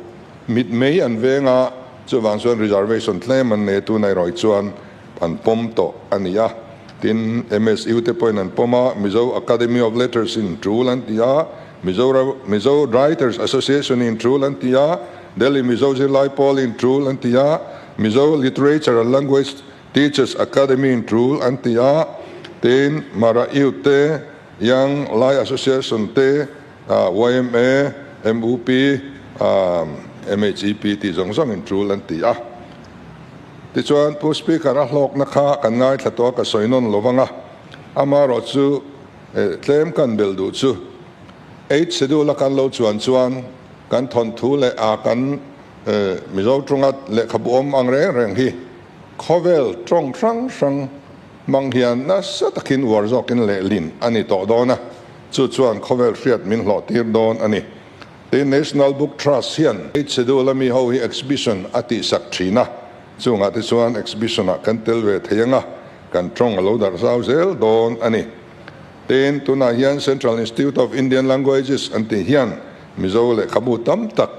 mitmei an veng a, chuvang chuan reservation tlem an nei a, tunah erawh hi chuan an pawm tawh a ni a. Tin, MSU te pawhin an pawm a, Mizo Academy of Letters in tul an ti a, Mizo Mizo Writers Association in tul an ti a, Delhi Mizo Zirlai Pawl in tul an ti a, Mizo Literature and Language Teachers Academy in tul an ti a, tin, Mara Youth te, Young Lai Association te, yma, MUP, MHEP tih zawng zawng in tul an ti a. Tichuan, Pu Speaker a hlawkna kha kan ngaithla tawh a, ka sawi nawn lo vang a. Amaherawh chu tlem kan belh duh chu Eight Schedule a kan lo chuan chuan kan thawnthu leh a kan Mizo tawnga lehkhabu awm ang reng reng hi khawvel tawng hrang hrang hmang hian nasa takin uar zawkin lehlin a ni tawh dawn a, chu chuan khawvel hriat min hlawhtir dawn a ni. Tin, National Book Trust hian Eight Schedule a mi ho hi exhibition a tihsak thin a, chungah te chuan exhibition ah kan tel ve thei anga kan tawng a lo darh zau zel dawn a ni. Tin, tunah hian Central Institute of Indian Languages an tih hian Mizo lehkhabu tam tak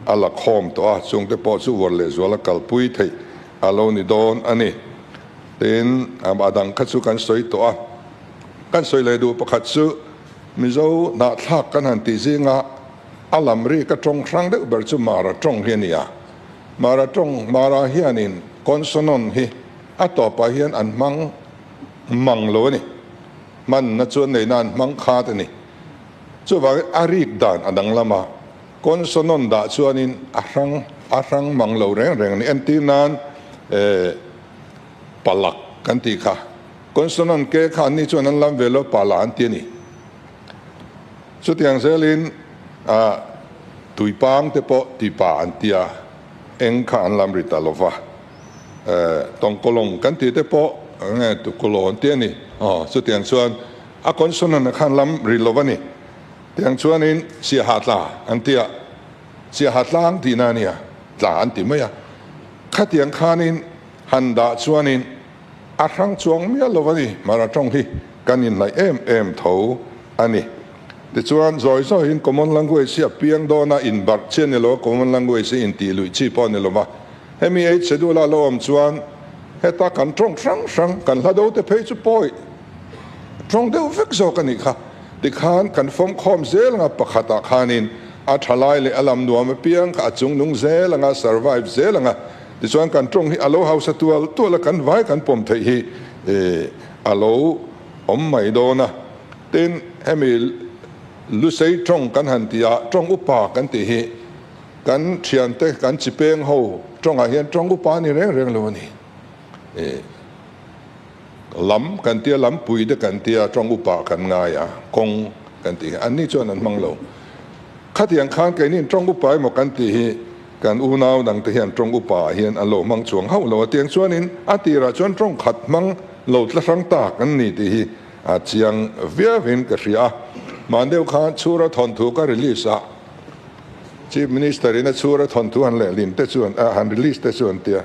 a la khawm tawh a, chungte pawh chu uar lehzual a kalpui theih a lo ni dawn a ni. Tin, a dang kha chu kan sawi tawh a, kan sawi leh duh pakhat chu, Mizo hnahthlak kan han tih zinga a lam ri ka tawng hrang deuh ber chu Mara tawng hi a ni a. Mara tawng, Mara hianin consonant hi a tawpah hian an hmang mang lo a ni. Hmanna chuan neihna an hmang khat a ni. Chuvangin a rik dan a danglam a, consonant dah chuanin a hrang a hrang mang lo reng reng a ni. Entir nan eh palak kan tih kha. Consonant ke kha anni chuan an lam ve lo pala an ti a ni. Chutiang zelin ah tuipang te pawh tipa an ti a, eng kha an lam ri ta lo va. Eh tawngkawlawng kan tih te pawh nge tukawlaw an ti a ni. Aw chutiang chuan a consonant a khan lam ri lo va ni. Tiang chuanin siaha tla an ti a, siaha tlang tihna a nia, tla an ti mai a. Khatiang khanin han dah chuanin A hrang chuang miah lo a ni, Mara tawng hi kan inhnaih em em tho a ni. Tichuan, zawi zawiin common language hi a piang dawn a, inbarh chi a ni lo a, common language hi intih luih chi pawh a ni lo va. Hemi eight schedule a lo awm chuan heta kan tawng hrang hrang, kan hla do te phei chu pawi tawng deuh vek zawk a nih kha. Tikhan kan fawmkhawm zel anga pakhatah khanin a thalai leh a lam nuam apiang kha a chungnung zel anga, survive zel anga. Tichuan kan tawng hi a lo hausa tual tual a, kan vai kan pawm theih hi a lo awm mai dawn a. Tin, hemi Lusei tawng kan han tih a, tawng upa kan tih hi kan thiante, kan chi peng ho tawngah hian tawng upa a ni reng reng lo a ni. Lam kan tia, lampui te kan tia, tawng upa kan ngai a, kawng kan tih hi anni chuan an hmang lo. Khatiang khan keini tawng upa emaw kan tih hi Kan unau dangte hian tawng upa ah hian an lo hmang chuang hauh lo a, tiang chuanin a tirah chuan tawng khat hmang lo tla hrang tak an ni tih hi a chiang viauin ka hria a. Hman deuh khan Chhura thawnthu ka release a, Chief Minister in a Chhura thawnthu han lehlin te chuan a han release te chuan tia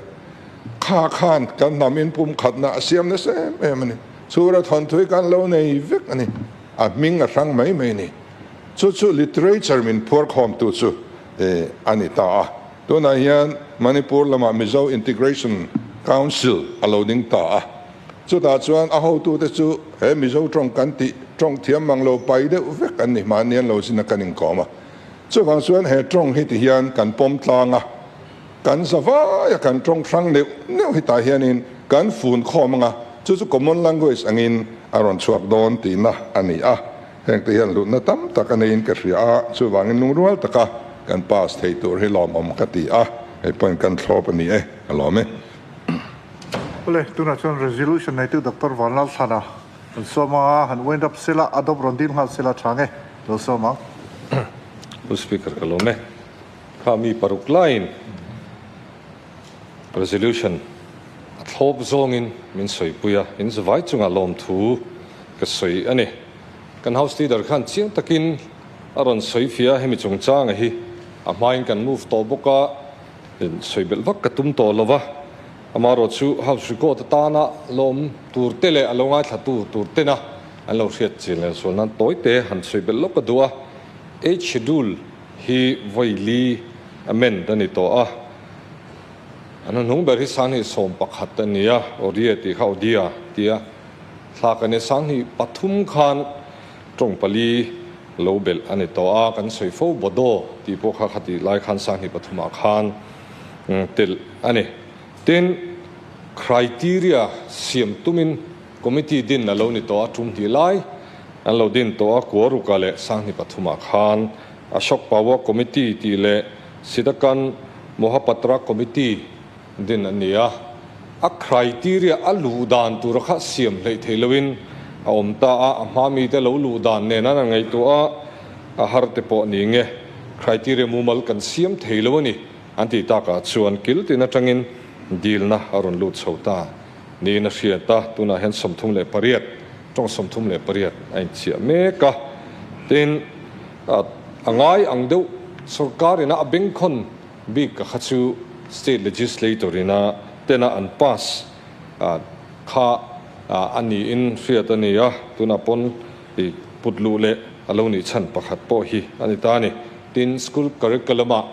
kha khan kan hnam in pum khatna a siam nasa em em a ni. Chhura thawnthu hi kan lo nei vek a ni. A hming a hrang mai mai ni. Chu chu literature min phuar khawmtu chu a ni ta a. Tunah hian Manipur lamah Mizo Integration Council a lo ding ta a. Chutah chuan a hotute chu he Mizo tawng kan tih tawng thiam mang lo pai deuh vek an ni hmahni an lo zin a kan inkawm a. Chuvang chuan he tawng hi ti hian kan pawm tlang a, kan za vai a kan tawng hrang neuh neuh hi tah hianin kan fun khawm ang a, chu chu common language angin a rawn chhuak dawn tihna a ni a. Heng te hian hlutna tam tak a neiin ka hria a, chuvangin lungrual taka kan pass thei tur hi lawmawm ka ti a, hei pawhin kan thlawp a ni e, ka lawm e. Awle, tunah chuan resolution neitu Doctor Vanlalthlana Kan sawm a, han wind up sela, a dawp rawn dil nghal sela tha nge? Lo sawm ang. Pu Speaker ka lawm e. Kha mi paruk laiin resolution a thlawp zawngin min sawipui a, in zavai chungah lawmthu ka sawi a ni. Kan House Leader khan chiang takin a rawn sawi fia hemi chungchanga hi a hmain kan move tawh bawk a, sawi belh vak ka tum tawh lo va. Amaherawh chu House record atana lawm tur te leh a lo ngaithlatu tur tena an lo hriat chin leh sual nan tawi te han sawi belh lawk a duh a. Eight Schedule hi vawi li amend a ni tawh a. An hnuhnung ber hi Sanghnih 11 a ni a, Odia tih kha Odia tia thlak a ni. Sanghnih pathum khan tawng pali lo belh a ni tawh a, kan sawi fo Bodo tih pawh kha khatih lai khan Sanghnih pathumah khan telh a ni. Tin, criteria siam tumin committee din a lo ni tawh a, tum hnih lai an lo din tawh a, Kuaruka leh Sanghni pathumah khan Ashok Pawa Committee tih leh Sidakan Mohapatra Committee din an ni a, a criteria a luh dan tura kha siam hleih theih loin a awm ta a, a hma mite lo luh dan nen an ngaihtuah a, a har te pawh ni nge criteria mumal kan siam thei lo a ni. An tih takah chuan kil tin atangin dilna a rawn lut chho ta niin a hriat a, tunah hian 38, tawng 38 a inchiah mek a. Tin, a ngai ang deuh sorkar ina a bengkhawn bik ka kha chu state legislator ina tena an pass kha a niin hriat a ni a, tunah pawn put luh leh a lo nih chhan pakhat pawh hi a ni ta a ni. Tin, school curriculum ah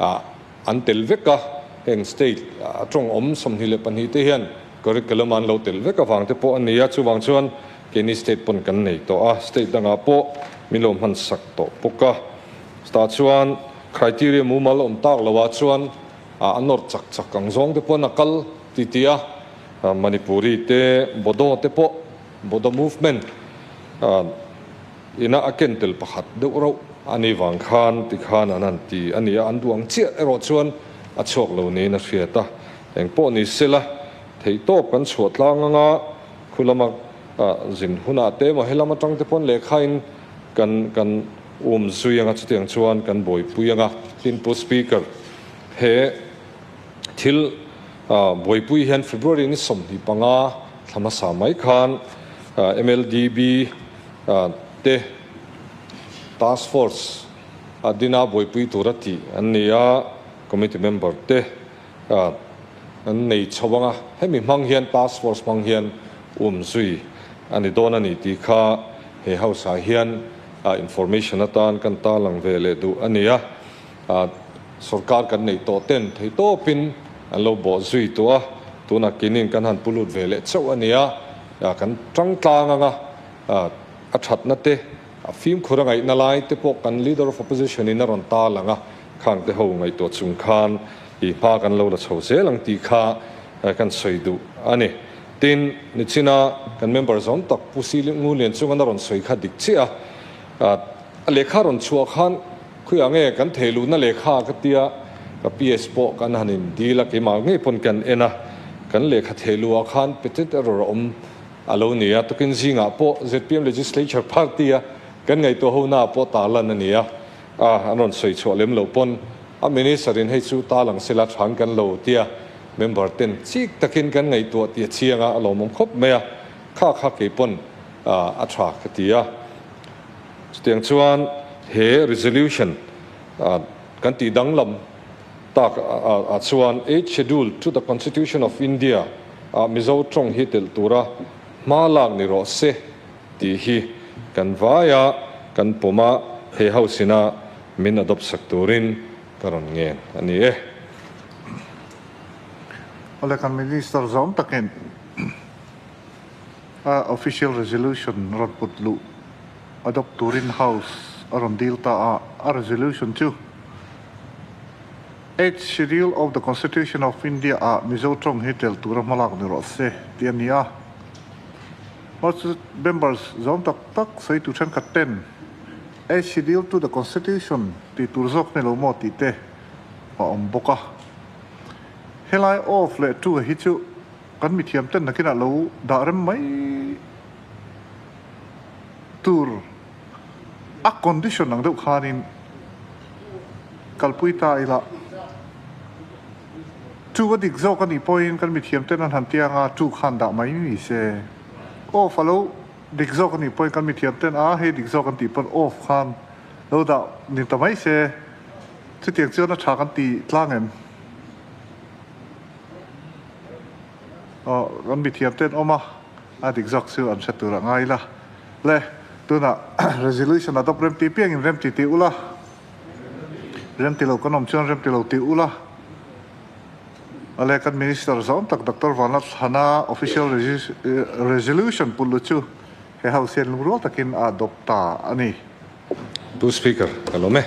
ah an tel vek a, heng state a tawng awm 22 te hian curriculum an lo tel vek avang te pawh a ni a, chuvang chuan keini state pawn kan nei tawh a, state dangah pawh min lo hman sak tawh bawk a, chutah chuan criteria mumal awm tak lo ah chuan a nawr chak chak ang zawng te pawn a kal ti ti a, Manipuri te Bodo te pawh Bodo movement Ina a ken tel pakhat deuh rauh a ni vang khan ti khan an han ti a ni a, an duh ang chiah erawh chuan a chhuak lo niin a hriat a. Eng pawh ni sela, theihtawp kan chhuah tlang anga khu lama zin hunah te emaw helam atang te pawn lehkhain kan kan um zui anga chutiang chuan kan buaipui anga. Tin Pu Speaker, he thil buaipui hian February ni 25 thla hmasa mai khan MLDB te task force a dina buaipui tur a tih an ni a, committee member te an nei chho ang a, hemi hmang hian task force hmang hian um zui a ni dawn a ni tih kha he house ah hian information atan kan tarlang ve leh duh a ni a, sorkar kan neih tawh ten theitawpin an lo bawh zui tawh a, tunah kinin kan han pu lut ve leh chauh a ni a, kan tang tlang ang a. A thatna te, a fimkhur a ngaihna lai te pawh kan Leader of Opposition in a rawn ta lang a, khang te ho ngaihtuah chung khan i hma kan lo la chho zel ang tih kha kan sawi duh a ni. Tin, nichina kan member zawm tak Pu Si Ngu Lian chunga na rawn sawi kha dik chiah a, a lehkha rawn chhuah khan khuiah nge kan thei luhna lehkha ka tia ka PS pawh kan han in dil a, keimah ngei pawn kan en a, kan lehkha thei luhah khan patent error a awm A lo ni a, tukin zingah pawh zpm Legislature Party a kan ngaihtuah ho naah pawh tarlan a ni a, a an rawn sawi chhuah lem loh pawn a Minister in hei chu tarlang sela thang kan lo tia member ten chik takin kan ngaihtuah tih a chiang a, a lawmawm khawp mai a, kha kha kei pawn a tha ka ti a. Chutiang chuan he resolution kan tih danglam tak ah chuan Eighth Schedule to the Constitution of India ah Mizo tawng hi telh tura hma lak ni rawh se tih hi kan vaia kan pawma he House ina min adopt sak turin ka rawn ngen a ni e. Awle kan Minister zawm takin a official resolution rawn put luh adopt turin House a rawn dil ta a, a resolution chu Eighth Schedule of the Constitution of India ah Mizo tawng hi tel tura hmalak ni rawh se tih a ni a. Mahse members zawm tak tak sawi tu thenkhat ten Eighth Schedule to the Constitution tih tur zawk ni lo maw tih te a awm bawk a. Helai of leh to hi chu kan mithiam ten nakinah lo dah rem mai tur a condition ang deuh khanin kalpui ta ila chu a dik zawk a nih pawhin kan mithiam ten an han ti anga chu khan dah mai ni se off a lo dik zawk a nih pawhin kan mithiam ten a hei dik zawk an tih pawn off khan lo dah ni ta mai se chutiang chuan a tha kan ti tlang em? Aw kan mithiam ten awm a a dik zawk chu an hre tur a ngai ila le tunah resolution adopt rem tih piangin rem ti tih ula rem ti lo kan awm chuan rem ti lo tih ula ale kan minister zawm tak Doctor Vanlalthlana official resolution pullu chu he house hian lungrual takin a adopt ta a ni. Pu Speaker, ka lawm e.